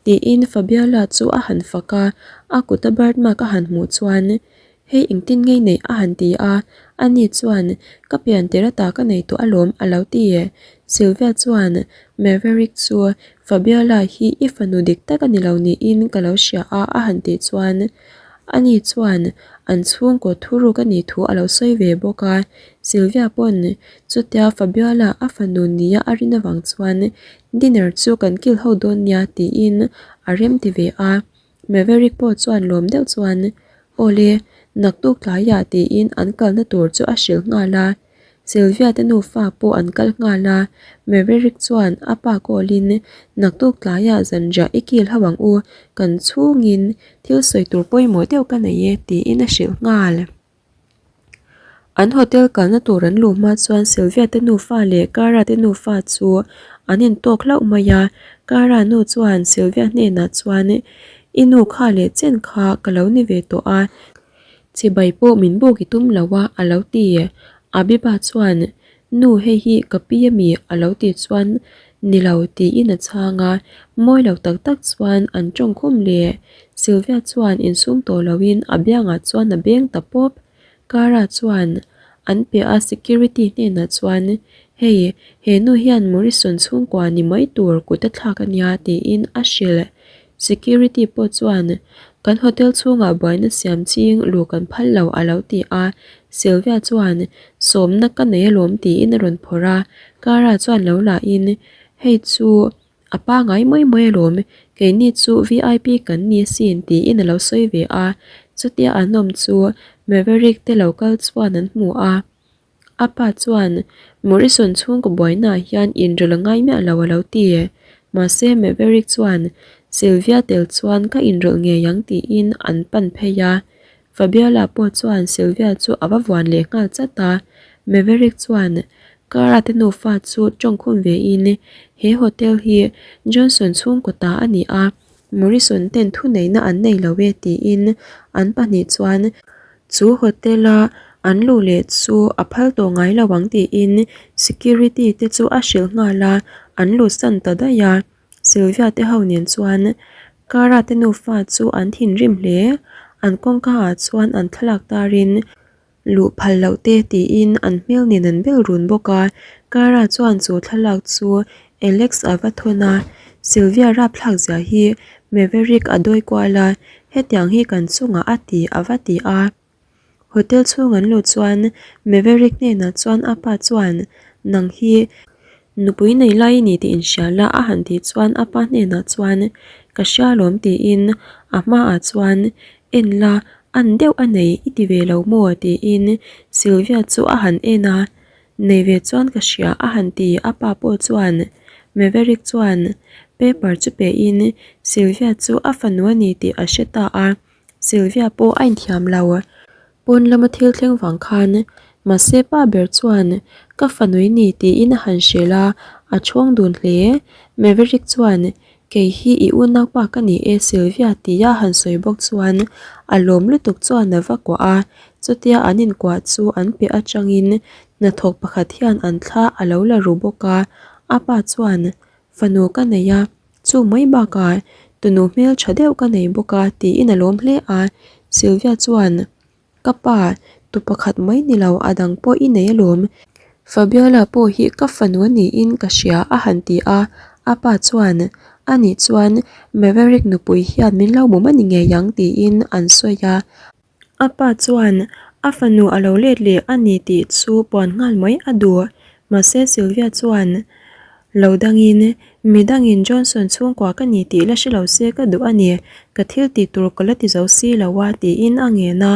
Tiin Fabiola chu a han fak a, a kuta birthmark a han hmuh chuan, Hei engtin ngei neih a han ti a, ani chuan, Ka pian tir ata ka nei tawh alawm a lo ti. Sylvia chuan, Maverick chu Fabiola hi i fanu dik tak a ni lo niin ka lo hria a a han tih chuan, Ani chuan an chhungkaw thuruk a nih thu a lo sawi ve bawk a. Sylvia pawn chutia Fabiola a fanu nia a rin avang chuan dinner chu kan kil ho dawn nia tiin a rem ti ve a. Maverick pawh chuan lawm deuh chuan Awle, naktuk tlaiah tiin an kalna tur chu a hrilh nghal a. Sylvia te nufa pawh an kal nghal a, Maverick chuan a pa call-in naktuk tlaiah zanriah i kil ho ang u, kan chhungin thil sawi tur pawimawh deuh ka nei e tiin a hrilh nghal. An hotel kalna tur an luh hma chuan Sylvia te nufa leh Cara te nufa chu an intawk hlauh mai a, Cara nu chuan Sylvia hnenah chuan I nu kha leh chen kha ka lo ni ve tawh a, Chibai pawh min buk i tum lo a, a lo ti. Abiba chuan, Nu hei hi ka pi a mi? a lo ti chuan, Ni lo, tiin a chhang a. Mawi lo tak tak chuan an tawng khum leh. Sylvia chuan insum tawh loin a biangah chuan a beng ta pawp. Cara chuan an piah a security hnenah chuan, Hei, he nu hian Morrison chhungkua ni mai tur kut a thlak a nia, tiin a hrilh. Security pawh chuan, Kan hotel chhungah buaina siam ching luh kan phal lo a lo ti a. Sylvia chuan, Sawmna ka nei alawm tiin a rawn phawrh a. Cara chuan lo lahin, Hei chu a pangai mai mai alawm, keini chu vip kan ni asin tiin a lo sawi ve a. Chutia an awm chu Maverick te lo kal chuan an hmu a. A pa chuan, Morrison chhungkaw buainaah hian inrawlh a ngai miah lo a lo ti. Mahse Maverick chuan, Sylvia tel chuan ka inrawlh ngei ang tiin an pan phei a. Fabiola pawh chuan Sylvia chu a va vuan leh nghal chat a. Maverick chuan Cara te nufa chu tawngkhum vein, He hotel hi Johnson chhungkaw ta a ni a, Morrison ten thuneihna an nei lo e tiin an pahnih chuan Chu hotel a an luh leh chu a phal tawh ngai lo ang tiin security te chu a hrilh nghal a, an luhsan ta daih a. Sylvia te ho nen chuan Cara te nufa chu an thinrim hle. An kawngka ah chuan an thlalak tarin luh phal loh te tiin an hmel nen an bel run bawk a. Cara chuan chu thlalak chu Alex a va thawn a, Sylvia rapthlak zia hi Maverick a dawi kual a, hetiang hi kan chungah a ti a va ti a. Hotel chhung an luh chuan Maverick hnenah chuan a pa chuan nang hi nupui nei lai i ni tih inhria la a han tih chuan a pa hnenah chuan ka hria alawm tiin a hmaah chuan en la an deuh a nei i ti ve lo maw tiin Sylvia chu a han en a. Nei ve chuan ka hria a han ti a pa pawh chuan Maverick chuan paper chu pe in Sylvia chu a fanu a ni tih a hre ta a, Sylvia pawh a inthiam lo. Pawn lama thil thleng vang khan mahse pa ber chuan ka fanu i ni tiin a han hrilh a, a chhawng dun hle. Maverick chuan Kei hi i unaupa ka ni e Sylvia tia han sawi bawk chuan a lawm lutuk chuan a va kuah a, chutia an inkuah chu an piah atangin hnathawk pakhat hian an thla a lo la ru bawk a, a pa chuan fanu ka nei a, chu mai bakah tunu hmeltha deuh ka nei bawk a tiin a lawm hle a, Sylvia chuan. Ka pa, tu pakhat mai ni lo a dang pawh i nei alawm. Fabiola pawh hi ka fanu a niin ka hria a han ti a, a pa chuan, Anih chuan Maverick nupui hian min lo bum a ni ngei ang tiin an sawi a. A pa chuan a fanu a lo let leh a ni tih chu puan nghal mai a duh. Mahse Sylvia chuan, Lo dangin, mi dangin Johnson chhungkua ka ni tih la hre lo se ka duh a ni, ka thil tih tur ka la ti zo si lo a tiin a ngen a,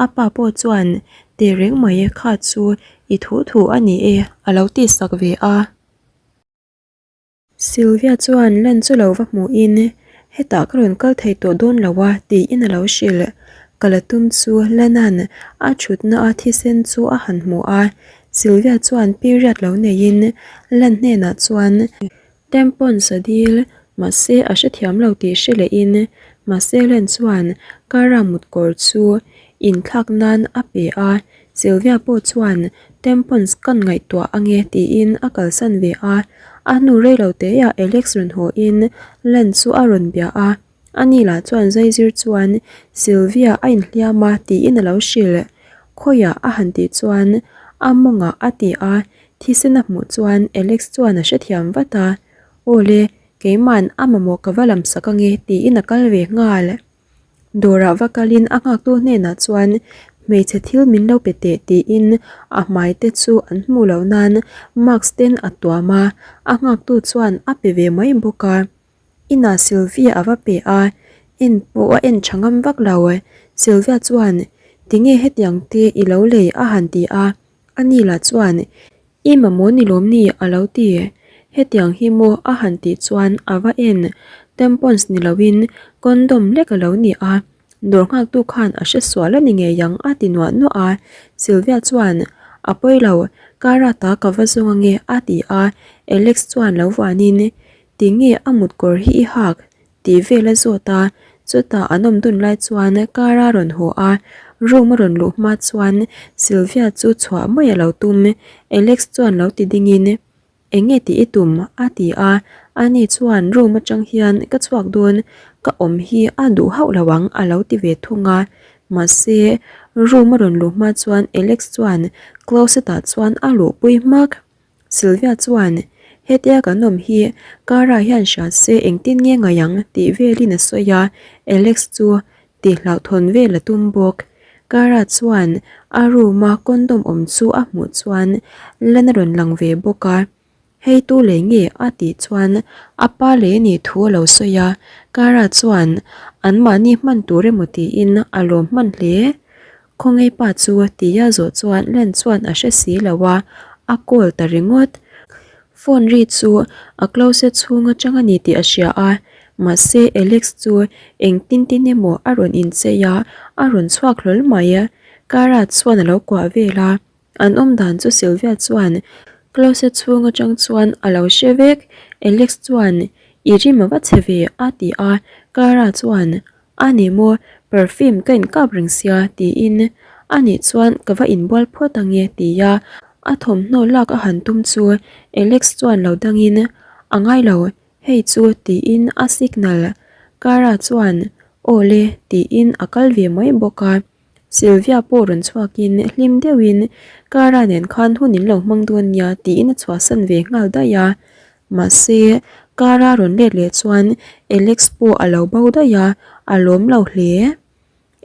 a pa pawh chuan Tehreng mai kha chu i thu thu a ni e a lo tih sak ve a. Sylvia chuan lan chu lo va hmuhin Hetah ka rawn kal thei tawh dawn lo a tiin a lo hrilh. Ka la tum chu Lena'n a thutna a thisen chu a han hmu a, Sylvia chuan period lo neiin Len hnenah chuan tampons a dil, mahse a hrethiam lo tih hre lehin mahse Len chuan Cara mutkawr chu inthlak nan a pe a, Sylvia pawh chuan tampons kan ngaihtuah ange tiin a kalsan ve a, a hnu reilo teah Alex rawn hawiin Len chu a rawn bia a. Ani lah chuan zaizir chuan Sylvia a inhliam a tiin a lo hrilh. Khawiah a han tih chuan a mawngah a ti a, thisen a hmuh chuan Alex chuan a hrethiam vat a, Awle, keiman a mamawh ka va lam sak ange tiin a kal ve nghal. Dawrah va kalin a nghaktu hnenah chuan hmeichhe thil min lo pe teh tiin a hmai te chu an hmuh loh nan mask ten a tuam a, a nghaktu chuan a pe ve mai bawk a. Inah Sylvia a va pe a, en pawh a en tha ngam vak lo. Sylvia chuan tinge hetiang te i lo lei a han ti a, ani lah chuan I mamawh ni lawm ni? a lo ti. Hetiang hi maw a han tih chuan a va en. Tampons ni loin condom lek a lo ni a, dawr nghaktu khan a hre sual a ni ngei ang a ti nuah nuah a. Sylvia chuan, A pawi lo, car a ta ka va zawng ange a ti a, Alex chuan lo vuanin, Tinge a mutkawr hi i hak? Tih vel a zawt a, chutah an awm dun lai chuan car a rawn haw a, room a rawn luh hma chuan Sylvia chu chhuah mai a lo tum, Alex chuan lo ti ding in Eng nge tih i tum? a ti a, ani chuan room atang hian ka chhuak dawn, ka awm hi a duh hauh lo ang a lo ti ve thung a, mahse room a rawn luh hma chuan Alex chuan closet ah chuan a luhpui hmak. Sylvia chuan, Hetia kan awm hi Cara hian hria se engtin nge ngaih ang tih velin a sawi a, Alex chu ti hlauhthawn vel a tum bawk. Cara chuan a room a condom awm chu a hmuh chuan lan a rawn lang ve bawk a, Hei tu lei nge? a tih chuan a pa lei a nih thu a lo sawi a, Cara chuan anmahni hman tur emaw tiin a lawm hman hle. Khawngaih pa chu tia zawh chuan Len chuan a hre si lo a, a call ta ringawt. Phone ri chu a closet chhung atang a ni tih a hria a, mahse Alex chu engtin tin emaw a rawn inchei a, a rawn chhuak hlawl mai. Cara chuan a lo kuah vel a, an awm dan chu Sylvia chuan closet chhung atang chuan a lo hre vek. Alex chuan, I rim a va chhe ve a ti a, Cara chuan A ni maw, perfume ka inkap reng sia tiin a nih chuan ka va inbual phawt ange tia a thawmhnaw lak a han tum chu Alex chuan lo dangin a ngai lo hei chu tiin a signal Cara chuan aw le tiin a kal ve mai bawk a. Sylvia pawh rawn chhuakin hlim deuhin Cara nen khan hun in lo hmang dawn nia tiin a chhuahsan ve nghal daih a. Mahse, Cara rawn let leh chuan Alex pawh a lo bo daih a, a lawm lo hle.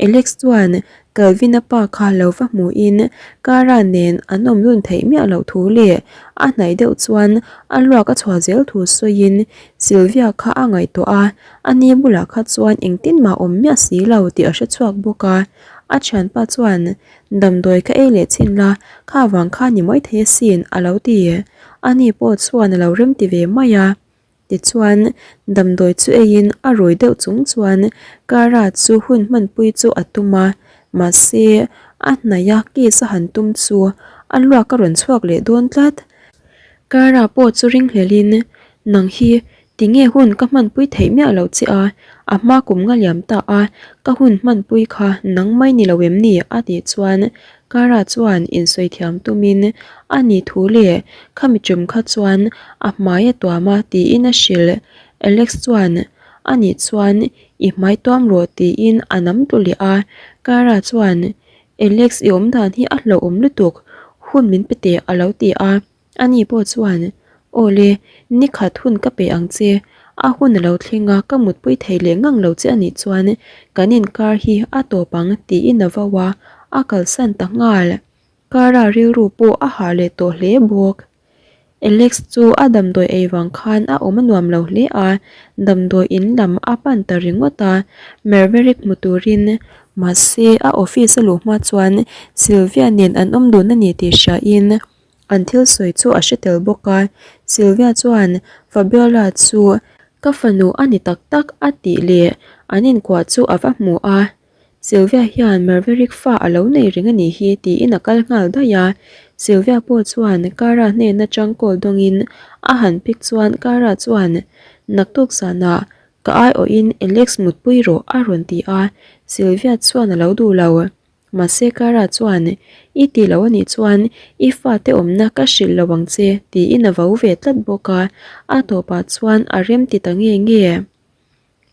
Alex chuan Calvin-a pa kha lo va hmuhin Cara nen an awm lun theih miah loh thu leh a hnaih deuh chuan a luak a chhuah zel thu sawiin Sylvia kha a ngaihtuah a, Ani bulah kha chuan engtin mah awm miah si lo tih a hre chhuak bawk a, a thianpa chuan damdawi ka ei leh chhin la, kha vang kha ni mai thei asin a lo ti. Ani pawh chuan a lo rem ti ve mai a. Tichuan, damdawi chu eiin a rui deuh chung chuan Cara chu hun hmanpui chu a tum a, mahse a hnaih a kiss a han tum chu a luak a rawn chhuak leh dawn tlat. Cara pawh chu ringhlelin, Nang hi Tinge hun ka hmanpui theih miah loh che a, a hma kum nga liam ta a, ka hun hmanpui kha nang mai ni lo em ni? a tih chuan Cara chuan insawi thiam tumin a ni thu leh khami tum kha chuan a hmai a tuam a tiin a hrilh. Alex chuan a nih chuan i hmai tuam rawh tiin a nam tlu leh a, Cara chuan Alex i awmdan hi a hlauhawm lutuk, hun min pe teh a lo ti a. Ani pawh chuan, Aw le, ni khat hun ka pe ang che, a hun a lo thleng a, ka mutpui thei leh ngang lo che a nih chuan kan inkar hi a tawp ang tiin a vo a, a kalsan ta nghal. Cara rilru pawh a hah leh tawh hle bawk. Alex chu a damdawi ei vang khan a awm a nuam lo hle a, damdawi in lam a pan ta ringawt a, Merverick hmu turin mahse a office a luh hma chuan Sylvia nen an awm dun a ni tih hriain An thil sawi chu a hre tel bawk a, Sylvia chuan Fabiola chu ka fanu a ni tak tak a tih leh an inkuah chu a va hmu a, Sylvia hian Marverick fa a lo nei reng a nih hi tiin a kal nghal daih a, Sylvia pawh chuan Cara hnen atang call dawngin a han pick chuan Cara chuan naktuk zanah ka aiawhin Alex mutpui rawh a rawn ti a, Sylvia chuan a lo duh lo. Mahse Cara chuan, I ti lo anih chuan i fate awmna ka hrilh lo ang che tiin a vo ve tlat bawk a, a tawpah chuan a rem ti ta nge nge.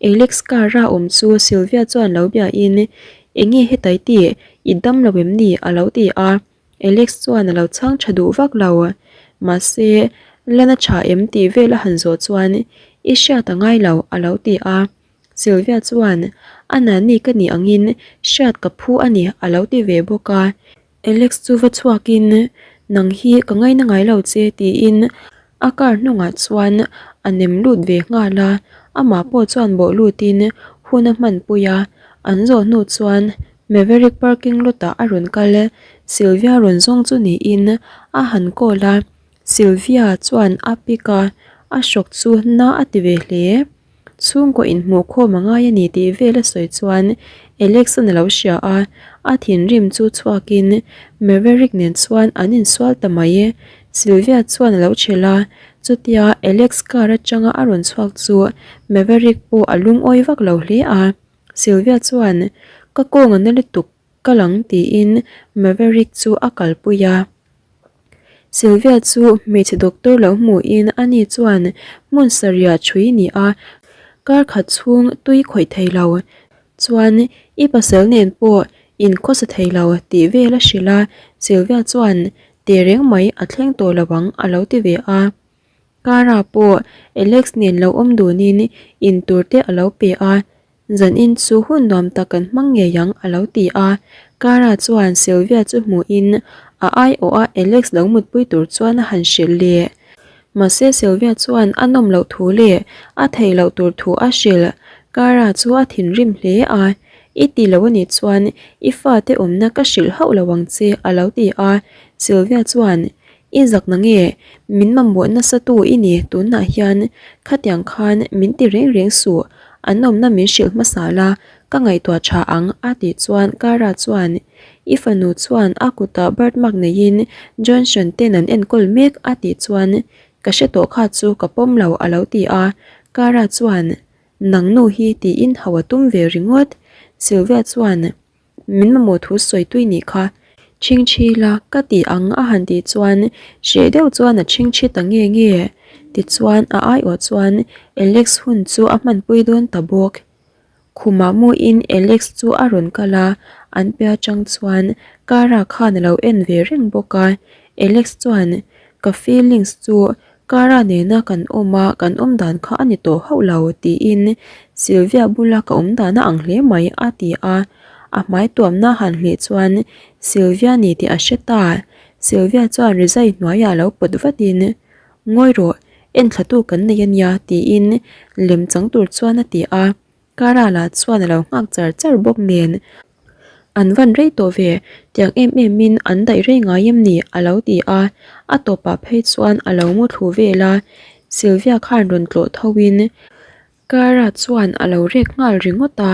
Alex Cara awm chu Sylvia chuan lo biain, Enge hetai tih, i dam lo em ni? a lo ti a, Alex chuan a lo chhang tha duh vak lo. Mahse, Lana tha em tih vel a han zawh chuan, I hriat a ngai lo a lo ti a. Sylvia chuan, A nani ka nih angin hriat ka phu a ni a lo ti ve bawk a. Alex chu va chhuakin, Nang hi ka ngaina ngai lo che tiin a car hnungah chuan a nem lut ve nghal a, amah pawh chuan bawh lutin hun a hmanpui a, an zawh hnu chuan Maverick parking lot ah a rawn kal Sylvia rawn zawng chu niin a han call a, Sylvia chuan a pick a, a hrawk chu na a ti ve hle. Chhungkaw inhmuh khawm a ngai a ni tih vel a sawi chuan Alex-an a lo hria a, a thinrim chu chhuakin Maverick nen chuan an insual ta mai. Sylvia chuan a lo chhel a, chutia Alex car atanga a rawn chhuak chu Maverick pawh a lungawi vak lo hle a. Sylvia chuan, Ka kawng a na lutuk Ka lang tiin Maverick chu a kalpui a. Sylvia chu hmeichhe doctor lo hmuhin ani chuan hmun sarih chhui ni a, kar khat chhung tui khawih thei lo. Chuan i pasal nen pawh in khawsa thei lo tih vel a hrilh a, Sylvia chuan teh reng mai a thleng tawh lo ang a lo ti ve a. Cara pawh Alex nen lo awm dunin in tur te a lo pe a, Zanin chu hun nuam tak kan hmang ngei ang a lo ti a, Cara chuan Sylvia chu hmuhin a aiawh a Alex lo mutpui tur chuan a han hrilh leh. Mahse Sylvia chuan a nawm loh thu leh a theih loh tur thu a hrilh. Cara chu a thinrim hle a, I ti lo anih chuan i fate awmna ka hrilh hauh lo ang che a lo ti a, Sylvia chuan I zak na nge? Min mamawh nasa tu i ni tunah hian khatiang khan min ti reng reng suh, an awmna min hrilh hmasa la, ka ngaihtuah tha ang a tih chuan Cara chuan I fanu chuan a kutah birth mark neiin Johnson ten an enkawl mek a tih chuan ka hre tawh kha chu ka pawm lo a lo ti a, Cara chuan Nang nu hi tiin hau a tum ve ringawt, Sylvia chuan Min mamawh thu sawi tui nih kha. Chhingchhi la ka ti ang a han tih chuan hreh deuh chuan a chhingchhi ta nge nge. Tichuan a aiawh chuan Alex hun chu a hmanpui dawn ta bawk. Khumah muin Alex chu a rawn kal a, an pe atang chuan Cara khan a lo en ve reng bawk a. Alex chuan ka feelings chu Cara nena kan awm a, kan awm dan kha a ni tawh hauh lo, tiin Sylvia bula ka awm dan a ang hle mai, a ti a. A hmai tuamna han hlih chuan Sylvia ni tih a hre ta. Sylvia chuan rizai hnuaiah lo pawt vatin, Ngawi rawh, enthlatu kan nei a nia, tiin lem chang tur chuan a ti a. Cara lah chuan a lo nghak char char bawk nen, An van rei tawh ve, tiang em em in an daih rei ngai em ni? a lo ti a, a tawpah phei chuan a lo mu thlu vel a, Sylvia khan rawn tlawh tho in Cara chuan a lo rek nghal ringawt a,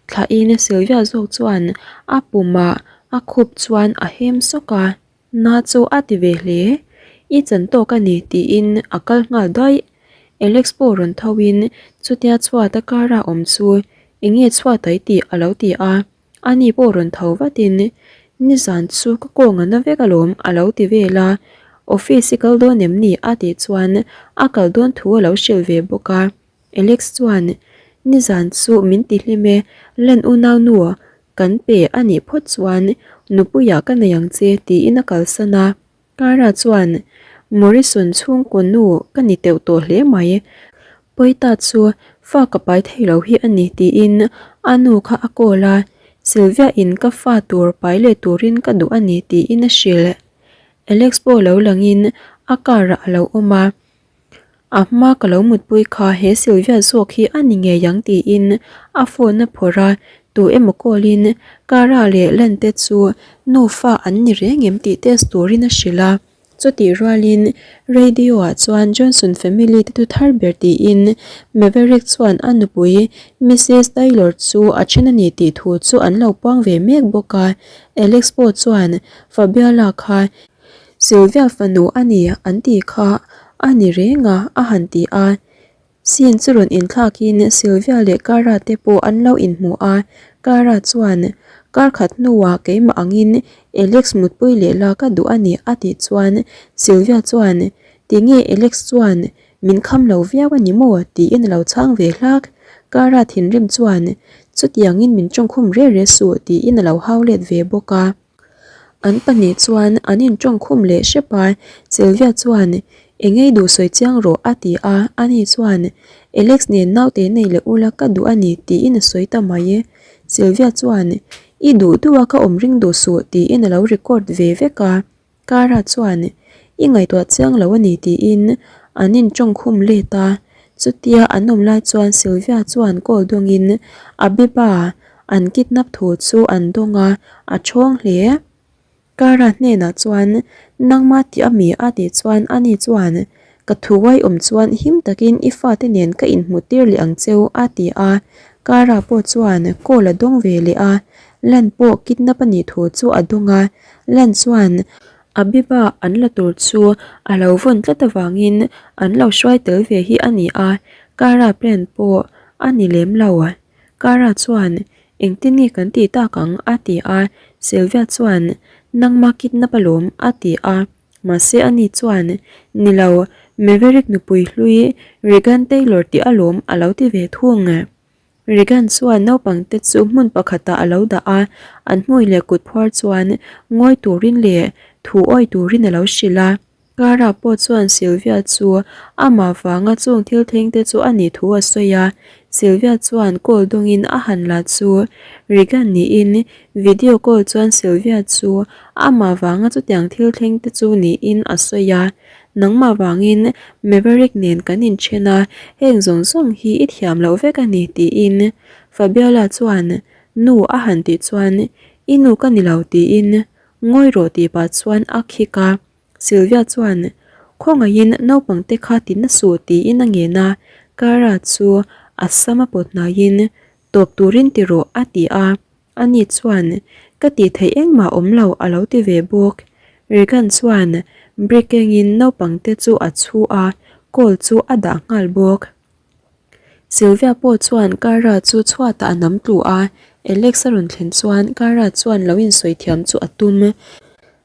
thlahin Sylvia zawk chuan a pumah a khup chuan a hem sawk a. Na chu a ti ve hle. I chan tawk a ni tiin a kal nghal daih. Alex pawh rawn tho in chutia chhuat a car a awm chu enge chhuat ai tih a lo ti a. Ani pawh rawn tho vat in nizan chu ka kawng a na vek alawm a lo ti vel a. Office i kal dawn em ni a tih chuan a kal dawn thu a lo hrilh ve bawk a. Alex chuan nizan chu min ti hlim e, Len unaunu Kan pe a nih phawt chuan nupuiah ka nei ang che tiin a kalsan a. Cara chuan, Morrison chhungkaw nu ka ni teuh tawh hle mai. Pawita chu fa ka pai thei lo hi a ni tiin a nu kha a call a, Sylvia in ka fa tur pai leh turin ka duh a ni tiin a hrilh. Alex pawh lo langin a car ah a lo awm a. A hma ka lo mutpui kha he Sylvia zawk hi a ni ngei ang tiin a phone a phawrh a, tu emaw call in Cara leh Len te chu nufa an ni reng em tih test turin a hrilh a. Chutih rualin radio ah chuan Johnson family te thu thar ber tiin Maverick chuan a nupui Missus Taylor chu a then a ni tih thu chu an lo puang ve mek bawk a. Alex pawh chuan Fabiola kha Sylvia fanu a ni an tih kha a ni reng a, a han ti a. Scene chu rawn inthlakin Sylvia leh Cara te pawh an lo inhmu a, Cara chuan, Kar khat hnuah keimah angin Alex mutpui leh la ka duh a ni a tih chuan Sylvia chuan, Tinge Alex chuan min kham lo viau a ni maw? tiin a lo chhang ve hlak. Cara thinrim chuan, Chutiangin min tawngkhum re re suh tiin a lo hau let ve bawk a. An pahnih chuan an intawngkhum leh hrep a, Sylvia chuan, Engei duh sawi chiang rawh a ti a, ani chuan Alex nen naute nei leh ula ka duh a ni tiin a sawi ta mai. Sylvia chuan I duh duh a ka awm ring duh suh tiin a lo record ve vek a. Cara chuan I ngaihtuah chiang lo a ni tiin an intawng khum let a. Chutia an awm lai chuan Sylvia chuan call dawngin Abiba an kidnap thu chu an dawng a, a thawng hle. Cara hnenah chuan nangma tih a mi a tih chuan ani chuan ka thuai awm chuan him takin i fate nen ka inhmuh tir leh ang cheu a ti a, Cara pawh chuan call a dawng ve leh a, Lan pawh kidnap a nih thu chu a dawng a, Lan chuan Abiba an la tur chu a lo vawn tlat avangin an lo hruai tel ve hi a ni a, Cara plan pawh a ni lem lo. Cara chuan Engtin nge kan tih tak ang? a ti a, Sylvia chuan Nangma kidnap alawm a ti a, mahse ani chuan Ni lo, Maverick nupui hlui Regan Taylor tih alawm a lo ti ve thung. Regan chuan naupangte chu hmun pakhatah a lo dah a, an hmui leh kut phuar chuan ngawi turin leh thu awi turin a lo hrilh a. Clara pawh chuan Sylvia chu amah vanga chung thil thleng te chu a nih thu a sawi a, Sylvia chuan call dawngin a han la chu Regan niin video call chuan Sylvia chu amah vanga chutiang thil thleng te chu niin a sawi a, Nangmah vangin Maverick nen kan inthen a, heng zawng zawng hi i thiam loh vek a ni tiin Fabiola chuan nu a han tih chuan I nu ka ni lo tiin Ngawi rawh tih pah chuan a khik a, Sylvia chuan Khawngaihin naupang te kha ti na suh tiin a ngen a, Cara chu a sam a pawt hnaiin Tawp turin ti rawh a ti a, ani chuan Ka tih theih engmah awm lo a lo ti ve bawk. Regan chuan brick kengin naupang te chu a chhu a, call chu a dah nghal bawk. Sylvia pawh chuan Cara chu chhuatah a nam tlu a, Alex a rawn thlen chuan Cara chuan lo insawi thiam chu a tum.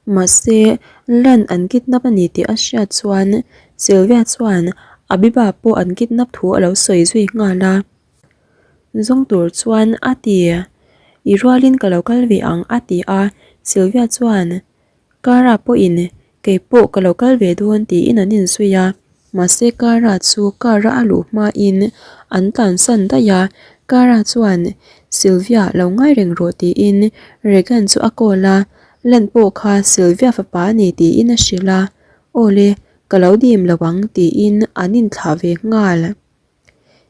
Mahse, Lan an kidnap a ni tih a hriat chuan Sylvia chuan Abiba pawh an kidnap thu a lo sawi zui nghal a. Zawng tur chuan a ti, I rualin ka lo kal ve ang a ti a, Sylvia chuan Cara pawhin kei pawh ka lo kal ve dawn tiin an inzui a, mahse Cara chu car a a luh hmain an tlansan daih a, Cara chuan Sylvia lo ngai reng rawh tiin Regan chu a call a, Len pawh kha Sylvia fapa a ni tiin a hrilh a, Awle, ka lo dim lo ang tiin an inthlah ve nghal.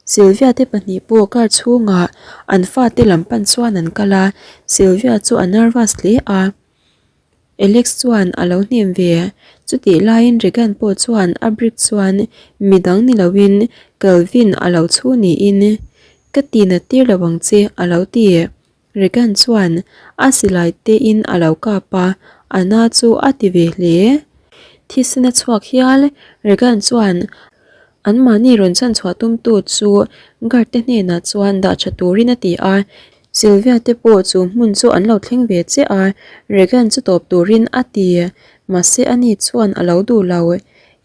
Sylvia te pahnih pawh car chhungah an fate lam pan chuan an kal a, Sylvia chu a nervous hle a. Alex chuan a lo hnem ve. Chutih laiin Regan pawh chuan a brick chuan midang ni loin Calvin a lo chhu niin Ka ti nat tir lo ang che a lo ti. Regan chuan a silai tein a lo kap a, a na chu a ti ve hle. Thisen a chhuak hial. Regan chuan Anmahni rawn chhanchhuah tumtu chu guard te hnenah chuan dah tha turin a ti a, Sylvia te pawh chu hmun chu an lo thleng ve chiah a, Regan chu tawp turin a ti. Mahse ani chuan a lo duh lo.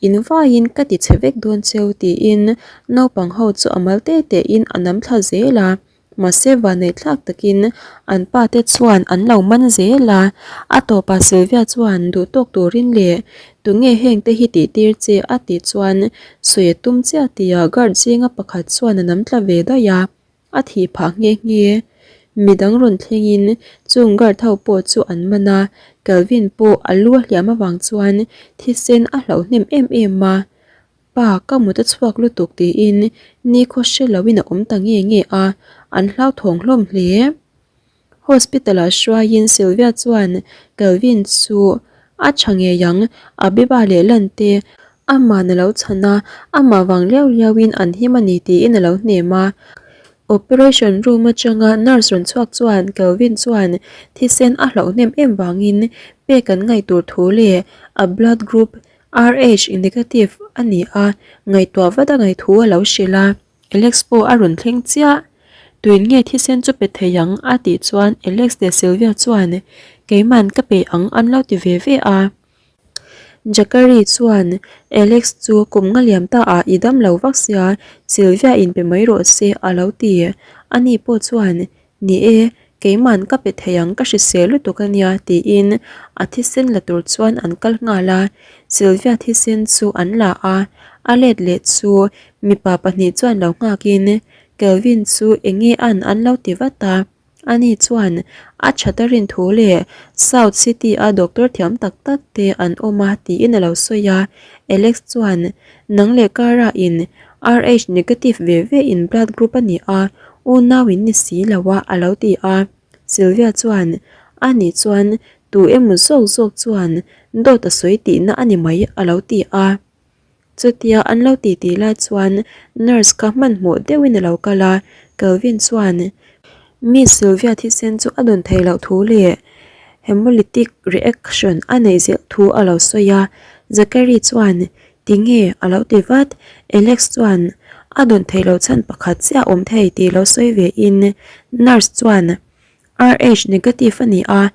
In vaiin ka ti chhe vek dawn cheu tiin naupang ho chu a mal te tein a nam thla zel a. Mahse vanneih thlak takin an pa te chuan an lo man zel a, a tawpah Sylvia chuan duh tawk turin leh tunge heng te hi tih tir che a tih chuan sawi a tum chiah tia guard zinga pakhat chuan a nam tla ve daih a, a thih phah nghe nghe. Midang rawn thlengin chung guard ho pawh chu an man a, Calvin pawh a lu a hliam avang chuan thisen a hlauh hnem em em a. Pa, ka mut a chhuak lutuk tiin nikhaw hre loin a awm ta nge nge a, an hlauthawng hlawm hle. Hospital-ah hruaiin Sylvia chuan Calvin chu a tha ngei ang, Abiba leh Lante ama'n a lo chhan a, amah vang liau liauin an him a ni tiin a lo hnem a. Operation room atanga nurse rawn chhuak chuan Calvin chuan thisen a hlauh hnem em vangin pek an ngaih tur thu leh a blood group RH negative a ni a, ngaihtuah vat a ngaih thu a lo hrilh a, Alex pawh a rawn thleng chiah. Tuin nge thisen chu pe thei ang? a tih chuan Alex leh Sylvia chuan Keiman ka pe ang an lo ti ve ve a. Jackery chuan Alex chu kum nga liam ta ah i dam lo vak sia, Sylvia in pe mai rawh se a lo ti. Ani pawh chuan Ni e, Keiman ka pe thei ang ka hrisel lutuk a nia tiin a thisen la tur chuan an kal nghal a, Sylvia thisen chu an la a, a let leh chu mipa pahnih chuan lo nghakin Kelvin chu enge an an lo ti vat a. Ani chuan a that a rin thu leh South City a doctor thiam tak tak te an awm a tiin a lo sawi a, Alex chuan nang leh Cara in Rh negative ve ve in blood group a ni a, unau in ni si lo a a lo ti a. Sylvia chuan ani chuan tu emaw zawk zawk chuan dawt a sawi tihna a ni mai a lo ti a. Chutia an lo ti tih lai chuan nurse kha hmanhmawh deuhin a lo kal a, Kelvin chuan Miss Sylvia thisen chu a dawn theih loh thu leh hemolytic reaction a neih zel thu a lo sawi a, Zachary chuan Tinge a lo ti vat, Alex chuan a dawn theih loh chhan pakhat chiah awm thei tih lo sawi ve in nurse chuan Rh negative a ni a,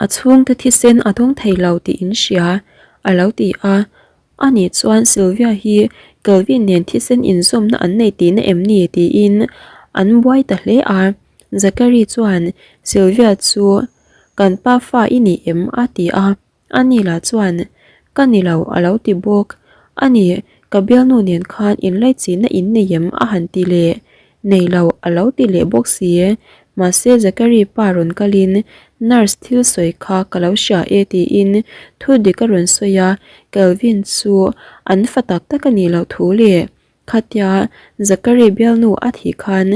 a chhungte thisen a dawng thei lo tih in hria, a lo ti a. Ani chuan Sylvia hi Kelvin nen thisen inzawmna an nei tihna em ni tiin an buai ta hle a. Zachary chuan Sylvia chu Kan pa fa i ni em? a ti a. Ani lah chuan, Ka ni lo, a lo ti bawk. Ani, ka bialnu nen khan inlaichinna in nei em? a han ti leh. Nei lo, a lo ti leh bawk si. Mahse Zachary pa rawn kalin nurse thil sawi kha ka lo hria e tiin thu dik a rawn sawi a, Kelvin chu an fa tak tak a nih loh thu leh Khatia Zachary bialnu a thih khan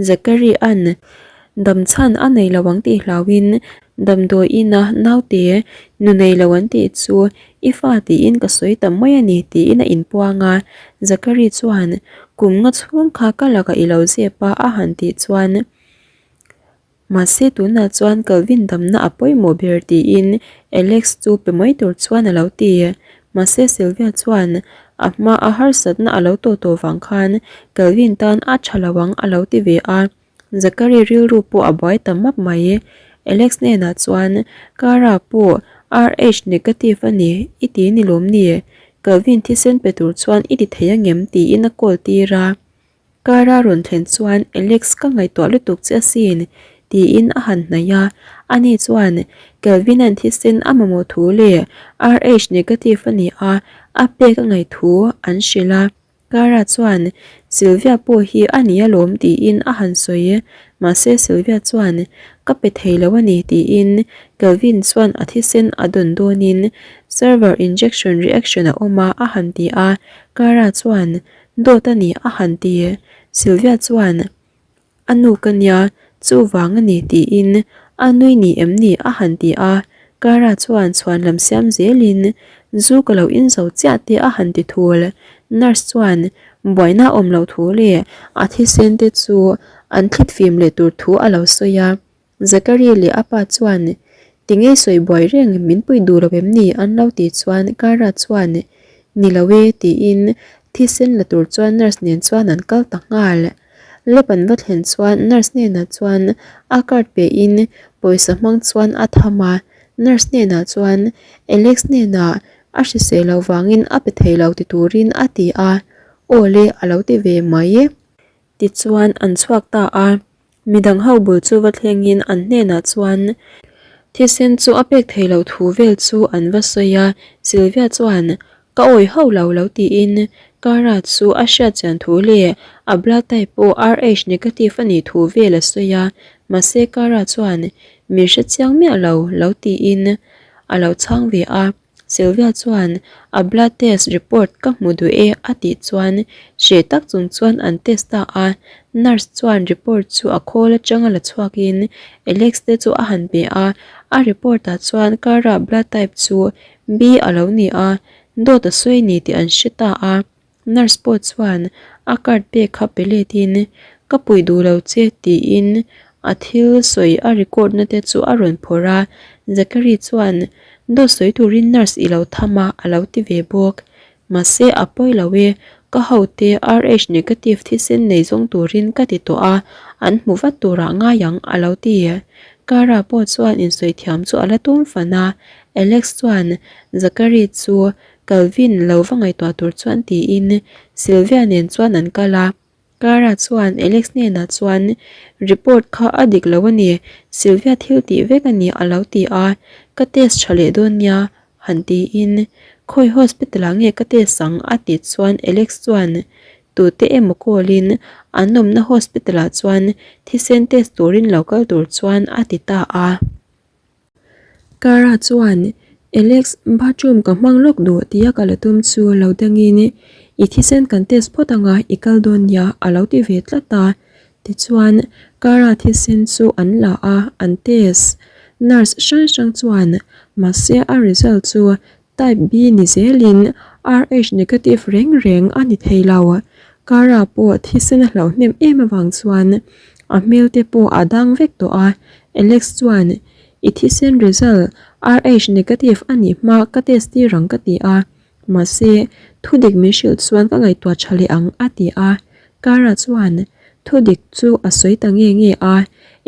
Zachary-a'n damchhan a nei lo ang tih hlauhin damdawiin a naute nu nei lo an tih chu i fa tiin ka sawi ta mai a ni tiin a inpuang a. Zachary chuan kum nga chhung kha ka lakah i lo zep a a han tih chuan Mahse tunah chuan Calvin damna a pawimawh ber tiin Alex chu pe mai tur chuan a lo ti. Mahse Sylvia chuan a hma a harsatna a lo tawh tawh vang khan Calvin tan a tha lo ang a lo ti ve a. Zachary rilru pawh a buai ta map mai. Alex hnenah chuan Cara pawh Rh negative a ni i ti ni lawm ni? Calvin thisen pe tur chuan i ti thei angem tiin a call tir a. Cara rawn thlen chuan Alex ka ngaihtuah lutuk che asin tiin a han hnaih a, ani chuan Kelvin-a'n thisen a mamawh thu leh Rh negative a ni a, a pek a ngaih thu an hrilh a. Cara chuan Sylvia pawh hi a ni alawm tiin a han sawi, mahse Sylvia chuan ka pe thei lo a ni tiin Kelvin chuan a thisen a dawn dawnin server injection reaction a awm a a han ti a, Cara chuan Dawt a ni a han ti. Sylvia chuan, A nu ka nia, chuvang a ni tiin a nui ni em ni a han ti a. Clara chuan chhuan lam siam zelin, Zu ka lo in zo chiah te a han ti thul. Nurse chuan buaina a awm loh thu leh a thisen te chu an thlit fim leh tur thu a lo sawi a. Zachary leh a pa chuan, Tinge sawi buai reng, min pui duh lo em ni? an lo tih chuan Cara chuan, Ni lo e, tiin thisen la tur chuan nurse nen chuan an kal ta nghal. Lab an va thlen chuan nurse hnenah chuan a card pein pawisa hmang chuan a tham a, nurse hnenah chuan Alex hnenah a hrisel loh vangin a pe thei lo ti turin a ti a, Aw le a lo ti ve mai. Tichuan an chhuak ta a. Midang ho bul chu va thlengin an hnenah chuan thisen chu a pek thei loh thu vel chu an va sawi a, Sylvia chuan ka awih ho lo lo tiin Cara chu a hriat chian thu leh a blood type pawh Rh negative a nih thu vel a sawi a, mahse Cara chuan min hre chiang miah lo lo tiin a lo chhang ve a. Sylvia chuan a blood test report ka hmu duh e a tih chuan hreh tak chung chuan an test ta a, nurse chuan report chu a khawl atanga la chhuakin Alex te chu a han pe a, a report ah chuan Cara blood type chu B a lo ni a, dawt a sawi ni tih an hre ta a. Nurse pawh chuan a card pek kha pe letin ka puih duh lo che tiin a thil sawi a record na te chu a rawn phawrh a, Zachary chuan dawt sawi turin nurse i lo tham a a lo ti ve bawk. Mahse a pawi lo e, ka hote Rh negative thisen nei zawng turin ka ti tawh a, an hmu vat turah ngai ang a lo ti. Cara pawh chuan insawi thiam chu a la tum fan a, Alex chuan Zachary chu Calvin lo va ngaihtuah tur chuan tiin Sylvia nen chuan an kal a. Clara chuan Alex hnenah chuan report kha a dik lo a ni, Sylvia thil tih vek a ni a lo ti a, ka test tha leh dawn nia han tiin khawi hospital ah nge ka test ang a tih chuan Alex chuan tute emaw call in an awmna hospital ah chuan thisen test turin lo kal tur chuan a ti ta a. Cara chuan, Alex, bathroom ka hmang lawk duh tia ka la tum chu lo dangin i thisen kan test phawt anga i kal dawn nia a lo ti ve tlat a. Tichuan, Cara thisen chu an la a, an test. Nurse hrang hrang chuan, mahse a result chu Type B ni zelin Rh negative reng reng a ni thei lo. Cara pawh thisen a hlauh hnem em avang chuan a hmel te pawh a dang vek tawh a. Alex chuan, I thisen result Rh negative a nih hma ka test tir ang ka ti a. Mahse, thudik min hrilh chuan ka ngaihtuah tha leh ang a ti a. Cara chuan thudik chu a sawi ta nge nge a.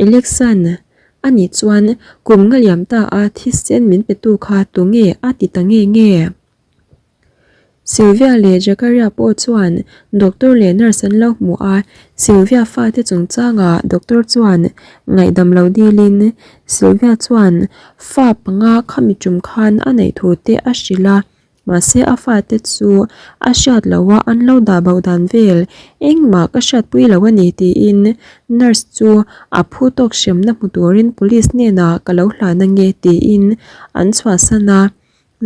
Alex-a'n Ani chuan kum nga liam ta a thisen min petu kha tunge a ti ta nge nge? Sylvia leh Zakaria pawh chuan doctor leh nurse an lo hmu a, Sylvia fate chungchangah doctor chuan ngaihdam lo dilin Sylvia chuan fa panga khami tum khan a neih thu te a hrilh a. Mahse a fate chu a hriat loh a an lo dah bo dan vel engmah ka hriatpui lo a ni tiin nurse chu a phu tawk hremna hmu turin police hnenah ka lo hlan ange tiin an chhuahsan a.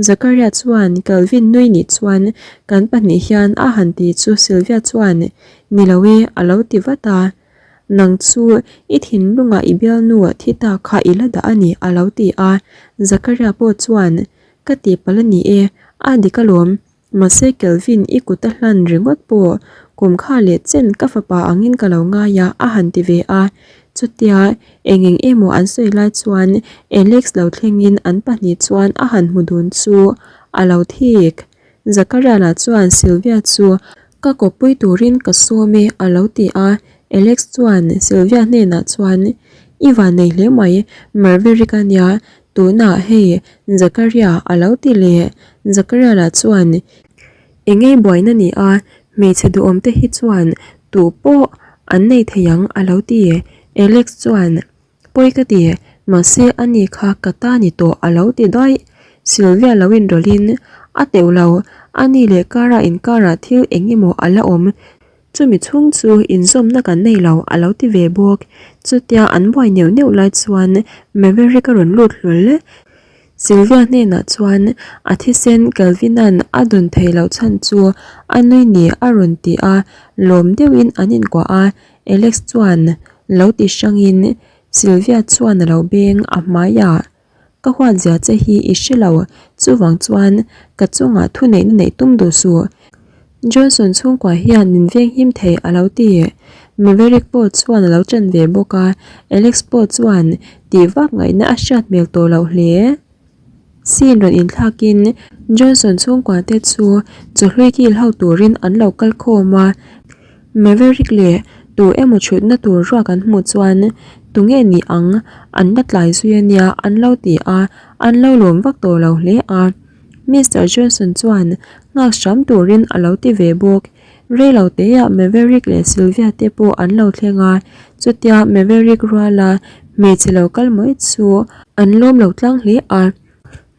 Zakaria chuan Calvin nui nih chuan kan pahnih hian a han ti chu Sylvia chuan ni lo e a lo ti vat a. Nang chu i thinlungah i bialnu thi ta kha i la dah a ni a lo ti a. Zakaria pawh chuan Ka tihpalh a ni e, a dik alawm. Mahse Kelvin i kut a hlan ringawt pawh kum kha leh chen ka fapa angin ka lo ngai a, a han ti ve a. Chutia eng eng emaw an sawi lai chuan Alex lo thlengin an pahnih chuan a han hmu dun chu a lo thik. Zakaria lah chuan Sylvia chu ka kawppui turin ka sawm e a lo ti a. Alex chuan Sylvia hnenah chuan I vannei hle mai, Marverick a nia, Tunah hei Zakaria a lo ti leh. Zakaria lah chuan Eng ngei buaina ni a, hmeichhe duhawm te hi chuan tu pawh an nei thei ang a lo ti. Alex chuan Pawi ka ti, mahse ani kha ka ta ni tawh a lo ti daih. Sylvia lo inrawlhin a teuh lo, ani leh Cara inkarah thil eng emaw a la awm. Chumi chhung chu inzawmna kan nei lo a lo ti ve bawk. Chutia an buai neuh neuh lai chuan Maverick a rawn lut hlawl. Sylvia hnenah chuan a thisen Calvin-a'n a dawn thei loh chhan chu a nui ni a rawn ti a, lawm deuhin an inkuah a. Alex chuan lo ti hrangin Sylvia chuan a lo beng a hmaiah. Ka huat zia che hi i hre lo, chuvang chuan ka chungah thuneihna neih tum duh suh. Johnson chhungkua hian min venghim thei a lo ti. Maverick pawh chuan a lo ṭan ve bawk a, Alex pawh chuan tih vak ngaihna a hriat hmel tawh loh hle. Scene rawn inthlakin Johnson chhungkua te chu chawhlui kil ho turin an lo kal khawm a. Maverick leh tu emaw chhutna tur ruak an hmuh chuan tunge ni ang an la tlai zui a nia an lo ti a, an lo lawm vak tawh lo hle a. Mister Johnson chuan nghak hram turin a lo ti ve bawk. Reilo teah Maverick leh Sylvia te pawh an lo thleng a, chutia Maverick ruala hmeichhe lo kal mai chu an lawm lo tlang hle a.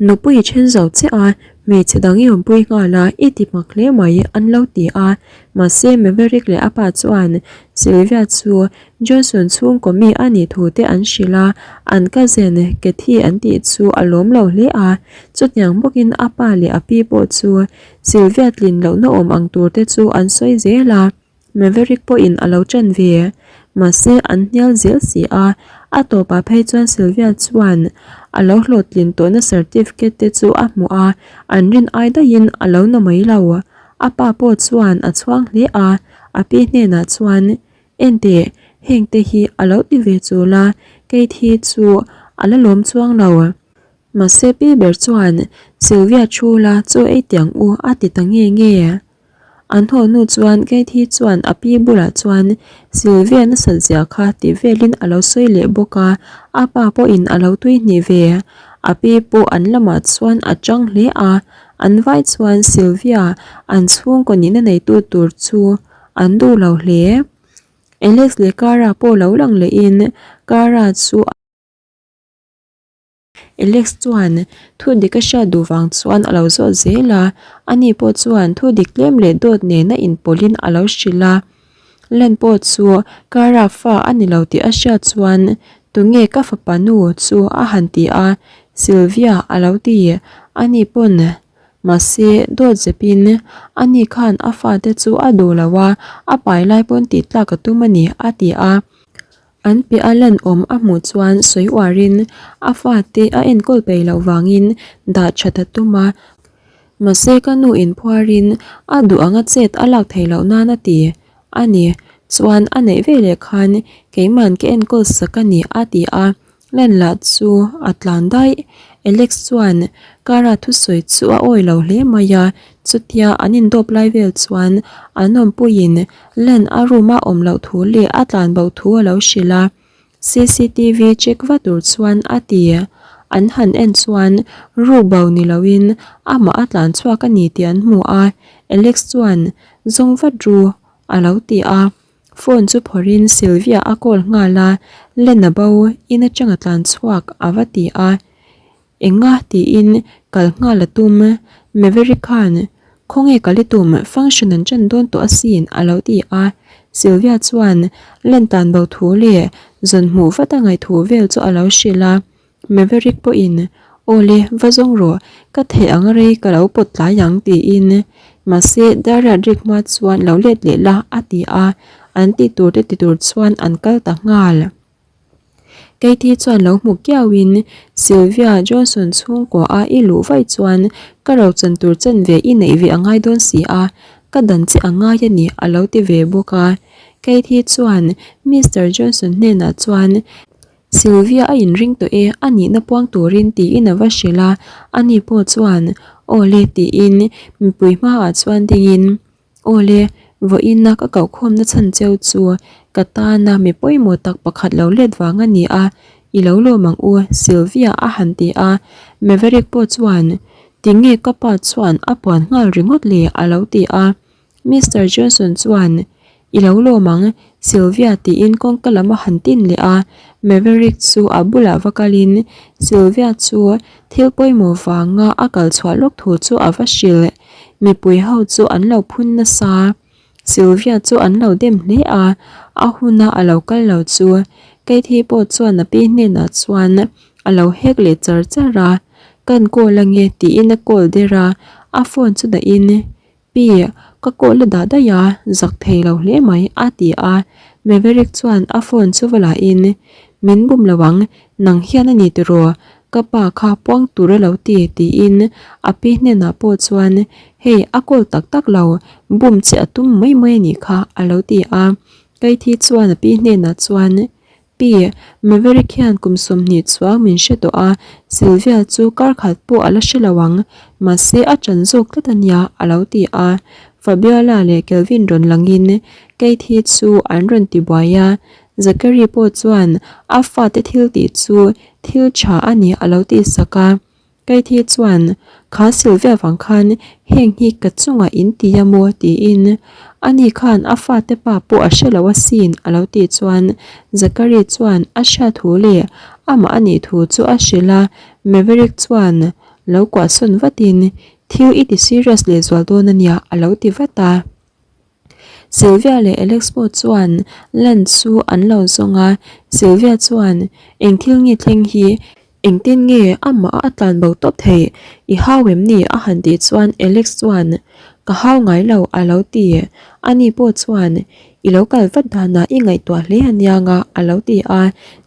Nupui i then zo che a, hmeichhe dang i awmpui nghal a, i ti hmak hle mai, an lo ti a. Mahse, Maverick leh a pa chuan Sylvia chu Johnson chhungkaw mi a nih thu te an hrilh a, an cousin Kathy an tih chu a lawm lo hle a. Chutiang bawkin a pa leh a pi pawh chu Sylvia tlin lohna awm ang tur te chu an sawi zel a. Maverick pawhin a lo ṭan ve. Mahse, an hnial zel si a. A tawpah phei chuan Sylvia chuan a lo hlawhtlin tawhna certificate te chu a hmuh a, an rin ai daihin a lo na mai lo. A pa pawh chuan a chhuang hle a, a pi hnenah chuan, Enteh, hengte hi a lo ti ve chul a, Kate hi chu a la lawm chuang lo. Mahse pi ber chuan, Sylvia thu la chaw ei tiang u a ti ta nge nge. An haw hnu chuan Katie chuan a pi bulah chuan Sylvia nasat zia kha tih velin a lo sawi leh bawk a, a pa pawhin a lo tui hnih ve. A pi pawh an lamah chuan a chang hle a, an vai chuan Sylvia an chhungkaw nihna neitu tur chu. an duh lo hle. Alex leh Cara pawh lo lang lehin Cara chu a. Alex chuan thu dik a hriat duh vang chuan a lo zawt zel a, ani pawh chuan thu dik tlem leh dawt nena inpawlhin a lo hrilh a. Len pawh chu Cara fa a ni lo tih a hriat chuan tunge ka fapa nu chu a han ti a, Sylvia a lo ti. Ani pawn mahse dawt zepin ani khan a fate chu a duh lo a, a pai lai pawn tih tlak a tum a ni a ti a. An piah a lan awm a hmuh chuan sawi uarin a fate a enkawl peih loh vangin dah that a tum a. Mahse ka nu inphuarin a duh anga chet a lak theih loh nan a ti a ni. Chuan a neih veleh khan keiman ka enkawl sak a ni a ti a. Lan lah chu a tlan daih. Alex chuan Cara thusawi chu a awi lo hle mai a, chutia an indawp lai vel chuan an awmpuiin Lan a room a awm loh thu leh a tlan bo thu a lo hrilh a, cctv check va tur chuan a ti. An han en chuan ruk bo ni loin amah a tlan chhuak a ni tih an hmu a, Alex chuan zawng vat ru a lo ti a. Phone chu phawrhin Sylvia a call nghal a, Lena bo in atanga tlan chhuak a va ti a, Enga tiin kal nghal a tum, Maverick khan khawnge kal i tum function an ṭan dawn tawh asin a lo ti a, Sylvia chuan Len tan bo thu leh zawn hmuh vat a ngaih thu vel chu a lo hrilh a. Maverick pawhin, Aw le, va zawng rawh, ka theih ang rei ka lo pawt tlai ang, tiin. Mahse, Dariat rik hma chuan lo let leh la, a ti a, an tih tur te ti tur chuan an kal ta nghal. Katie chuan lo hmu kiauin, Sylvia Johnson chhungkua a i luh vaih chuan ka rochan tur chanve i neih ve a ngai dawn si a, ka dan che a ngai a ni, a lo ti ve bawk a. Katie chuan Mister Johnson hnenah chuan, Sylvia a inring tawh e, a nihna puang turin tiin a va hrilh a, ani pawh chuan Aw le tiin mipui hmaah chuan dingin Aw le, vawiina ka kohkhawmna chhan cheu chu ka tana mi pawimawh tak pakhat lo let vang a ni a, i lo lawm ang u Sylvia a han ti a, Maverick pawh chuan Tinge ka pa chuan a puan nghal ringawt le a lo ti a. Mister Johnson chuan, I lo lawm ang, Sylvia tiin kawngka lam a han tin leh a. Maverick chu a bulah va kalin Sylvia chu thil pawimawh vanga a kal chhuah lawk thu chu a va hrilh. Mipui ho chu an lo phun nasa. Sylvia chu an lo dem hle a, a huna a lo kal lo chu Katie pawh chuan a pi hnenah chuan a lo hek leh char char a. Kan call ange tiin a call der a, a phone chu dahin Pi, ka call a dah daih a, zak thei lo hle mai, a ti a. Maverick chuan a phone chu va lahin, Min bum lo ang, nang hian a ni tiraw, ka pa kha puang tur a lo ti, tiin a pi hnenah pawh chuan, Hei, a call tak tak lo, bum che a tum mai mai a nih kha, a lo ti a. Kaithii chuan a pi hnenah chuan, Pi, Maverick hian kum 20 chuang min hre tawh a, Sylvia chu kar khat pawh a la hre lo ang, mahse a ṭan zawk tlat a nia, a lo ti a. Fabiola leh Kelvin rawn langin Kate hi chu an rawn ti buai a, Zachary pawh chuan a fate thil tih chu thil ṭha a ni a lo tih sak a. Katie chuan, Kha Sylvia vang khan heng hi ka chungah in ti a maw? tiin ani khan a fate pa pawh a hre lo asin a lo tih chuan Zachary chuan a hriat thu leh amah a nih thu chu a hrilh a, Maverick chuan lo kuahsawn vatin thil i ti serious lehzual dawn a nia a lo ti vat a. Sylvia leh Alex pawh chuan lan chu an lo zawng a, Sylvia chuan eng thil nge thleng hi engtin nge amah a tlan bo tawp theih i hau em ni a han tih chuan Alex chuan ka hau ngai lo a lo ti, ani pawh chuan i lo kal vat danah i ngaihtuah hle aniang a a lo ti a,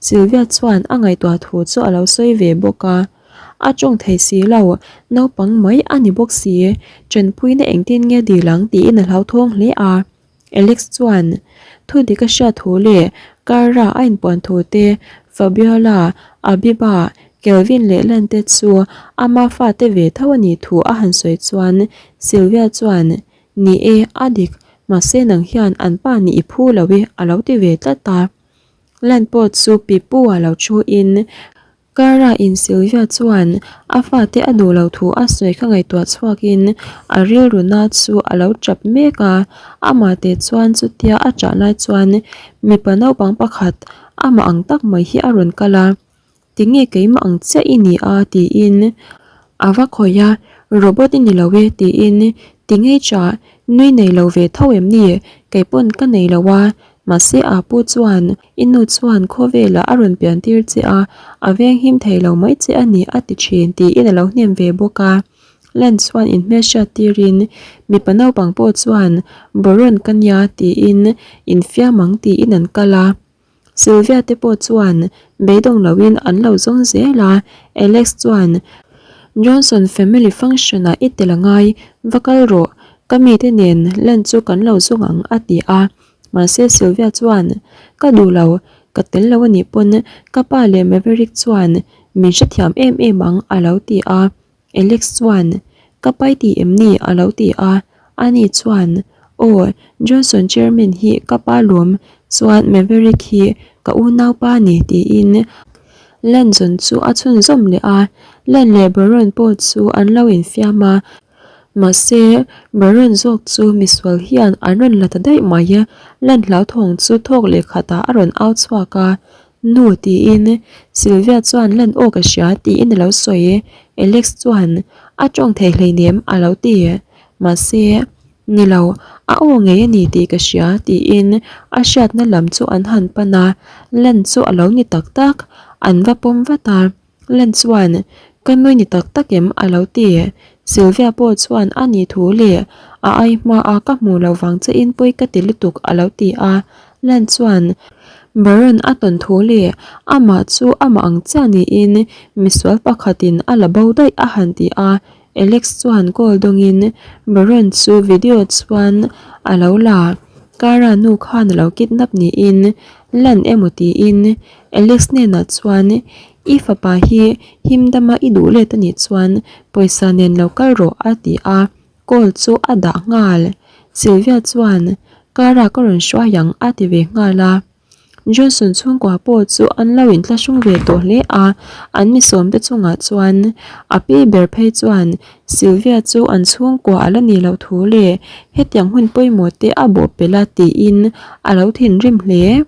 Sylvia chuan a ngaihtuah thu chu a lo sawi ve bawk a. A tawng thei si lo, naupang mai a ni bawk si, ṭanpuina engtin nge dil ang tiin a hlauthawng hle a. Alex chuan thu dik a hriat thu leh Cara a inpuan thu te, Fabiola, Abiba, Kelvin leh Len te chu ama fate ve tho a nih thu a han sawi chuan Sylvia chuan, Ni e, a dik, mahse nang hian an pa nih i phu lo e a lo ti ve tlat a. Len pawh chu pipu a lo thu in. Cara in Sylvia chuan a fate a duh loh thu a sawi kha ngaihtuah chhuakin a rilru na chu a lo tap mek a, amah teh chuan chutia a ṭah lai chuan mipa naupang pakhat amah ang tak mai hi a rawn kal a. Tinge keimah ang chiah i ni a? tiin a va khawih a, Robot i ni lo e tiin tinge chah nui nei lo ve tho em ni? Kei pawn ka nei lo a, mahse a pu chuan i nu chuan khawvelah a rawn pian tir che a, a veng him thei lo mai che a ni a ti thin tiin a lo hnem ve bawk a. Len chuan inhmelhriat tirin mipa naupang pawh chuan Baron ka nia tiin infiam ang tiin an kal a. Sylvia te pawh chuan beidawng loin an lo zawng zel a, Alex chuan, Johnson family function ah i tel a ngai, va kal rawh, ka mite nen lan chu kan lo zawng ang a ti a. Mahse Sylvia chuan, Ka duh lo, ka tel lo a nih pawn ka pa leh Maverick chuan min hrethiam em em ang a lo ti a. Alex chuan, Ka pai ti em ni? a lo ti a. Ani chuan, Aw, Johnson chairman hi ka pa lawm, chuan Maverick hi ka unaupa ni tiin Lanzon chu a chhunzawm leh a. Lan leh Baron pawh chu an lo infiam a, mahse Baron zawk chu misual hian an rawn la ta daih mai. Lan hlauthawng chu thawk leh khatah a rawn au chhuak a, Nu tiin Sylvia chuan lan aw ka hria tiin a lo sawi. Alex chuan a tawng thei hleinem a lo ti. Mahse, ni lo, a aw ngei a ni tih ka hria tiin a hriatna lam chu an han pan a, lan chu a lo ni tak tak. An va pawm vat a. Len chuan, Ka nui ni tak tak em? a lo ti. Sylvia pawh chuan a nih thu leh a ai hmaa ka hmuh loh vang che in pawi ka ti lutuk a lo ti a. Len chuan, Baron a tawn thu leh amah chu amah ang chiah niin misual pakhatin a la bo daih a han ti a. Alex chuan call dawngin Baron chu video chuan a lo la. Cara nu khan a lo kidnap niin Lan emaw tiin Alex hnenah chuan I fapa hi him dama i duh let anih chuan pawisa nen lo kal rawh a ti a, call chu a dah nghal. Sylvia chuan Cara ka rawn hruai ang a ti ve nghal a. Johnson chhungkua pawh chu an lo inthlahrung ve tawh hle a, an mi sawmte chungah chuan a pi ber phei chuan Sylvia chu an chhungkua a la nih loh thu leh hetiang hun pawimawh te a bawhpelh a tiin a lo thinrim hle.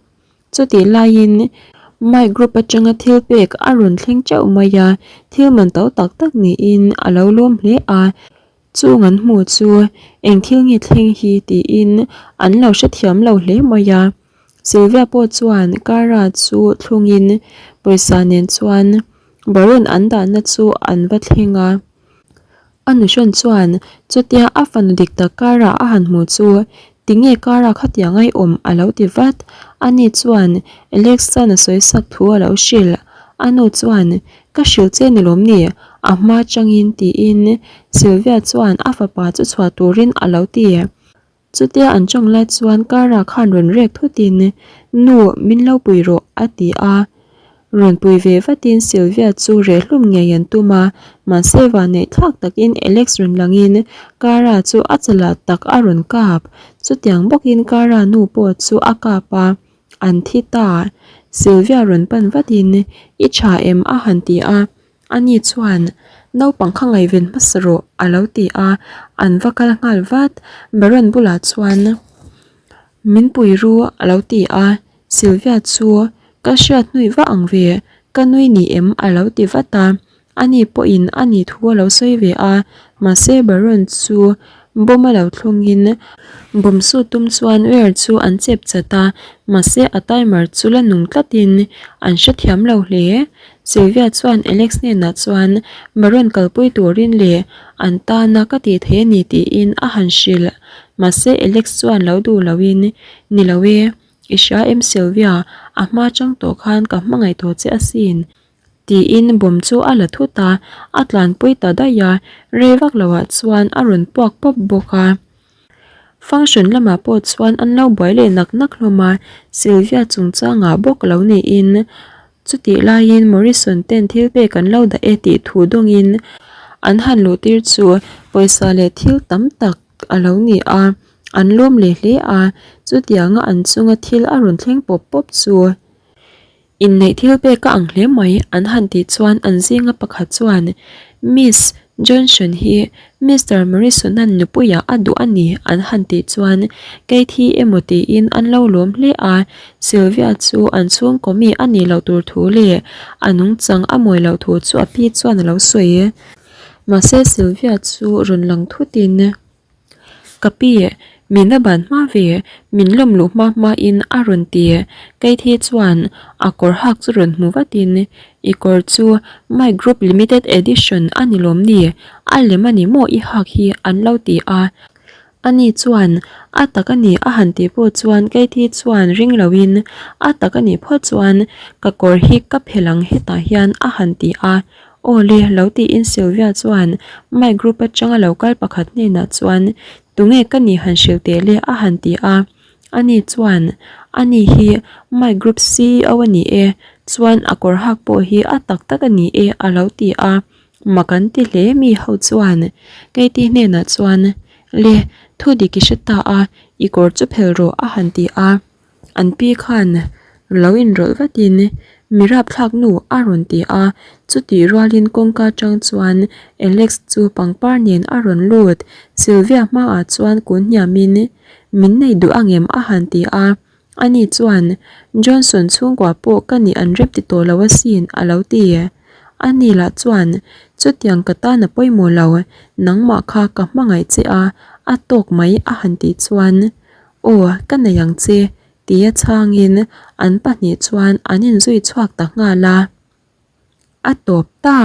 Chutih laiin Mike group atanga thil pek a rawn thleng teuh mai a, thil man to tak tak niin a lo lawm hle a, chung an hmuh chu eng thil nge thleng hi tiin an lo hrethiam lo hle mai a. Sylvia pawh chuan Cara chu thlungin pawisa nen chuan Baron an dahna chu an va thleng a. A nuhrawn chuan chutia a fanu dik tak Cara a han hmuh chu tinge Cara khatiang a i awm a lo ti vat. Ani chuan Alex-a'n a sawi sak thu a lo hrilh. A nu chuan ka hrilh che ni lawm ni a hma changin tiin Sylvia chuan a fapa chu chhuah turin a lo ti. Chutia an tawng lai chuan Cara khan rawn rek thutin, Nu, min lo pui rawh, a ti a. Rawn pui ve vatin Sylvia chu reh hlum ngei an tum a, mahse vanneih thlak takin Alex rawn langin Cara chu a chalah tak a rawn kap. Chutiang bawkin Cara nu pawh chu a kap a, an thi ta. Sylvia rawn pan vatin, I tha em? a han ti a. Ani chuan, Naupang kha ngaihven hmasa rawh, a lo ti a, an va kal nghal vat. Baron bulah chuan, Min pui ru, a lo ti a. Sylvia chu, Ka hriat hnuih vah ang ve, ka nui ni em? a lo ti vat a. Ani pawhin a ni thu a lo sawi ve a, mahse Baron chu bomb a lo thlungin bomb sut tum chuan wire chu an chep chat a, mahse a timer chu la nung tlatin an hrethiam lo hle. Sylvia chuan Alex hnenah chuan Baron kalpui turin leh an tana ka tih thei a ni tiin a han hrilh. Mahse Alex chuan lo duh loin, Ni lo e, i hria em Sylvia, a hma chang tawh khan ka hmangaih tawh che asin tiin bomb chu a la thut a, a tlanpui ta daih a, rei vak loah chuan a rawn puak pawp bawk a. Function lamah pawh chuan an lo buai leh nak nak hlawm a, Sylvia chungchangah bawk lo niin chutih laiin Morrison ten thil pek an lo dah e tih thu dawngin an han luh tir chu pawisa leh thil tam tak a lo ni a, an lawm leh hle a, chutianga an chunga thil a rawn thleng pawp pawp chu. Inneih thil pek a ang hle mai an han tih chuan an zinga pakhat chuan Miss Johnson hi Mister Morrison-a'n nupuiah a duh a ni an han tih chuan kei thi emaw tiin an lo lawm hle a, Sylvia chu an chhungkaw mi a nih loh tur thu leh a nungchang a mawi loh thu chu a pi chuan a lo sawi. Mahse Sylvia chu rawn lang thutin. Ka pi, min a ban hma ve, min lawm luh hma hma in a rawn ti. Keithi chuan a kawr hak chu rawn hmu vatin, I kawr chu My Group Limited Edition a ni lawm ni? A lem a ni maw i hak hi an lo ti a. Ani chuan, A tak a ni a han tih pawh chuan Keithi chuan ring loin, A tak a nih phawt chuan ka kawr hi ka phelh ang hetah hian a han ti a. Aw le, lo tiin Sylvia chuan Mike group atanga lo kal pakhat hnenah chuan tunge ka nih han hrilh teh le a han ti a. Ani chuan, Ani hi Mike group ceo a ni e, chuan a kawr hak pawh hi a tak tak a ni e a lo ti a. Mak an ti hle mi ho chuan Katie hnenah chuan, Le, thu dik i hre ta a, i kawr chu phel rawh a han ti a. An pi khan lo inrawlh vatin mi rapthlak nu a rawn ti a, chutih rualin kawngka atang chuan Alex chu pangpar nen a rawn lut. Sylvia hmaah chuan kun hniamin min nei duh angem a han ti a, ani chuan Johnson chhungkua pawh ka nih an rep ti tawh lo asin a lo ti. Ani lah chuan chutiang ka tan a pawimawh lo, nangmah kha ka hmangaih che a, a tawk mai a han tih chuan Aw, ka nei ang che, tia chhangin an pahnih chuan an inzui chhuak ta nghal a. A tawp ta!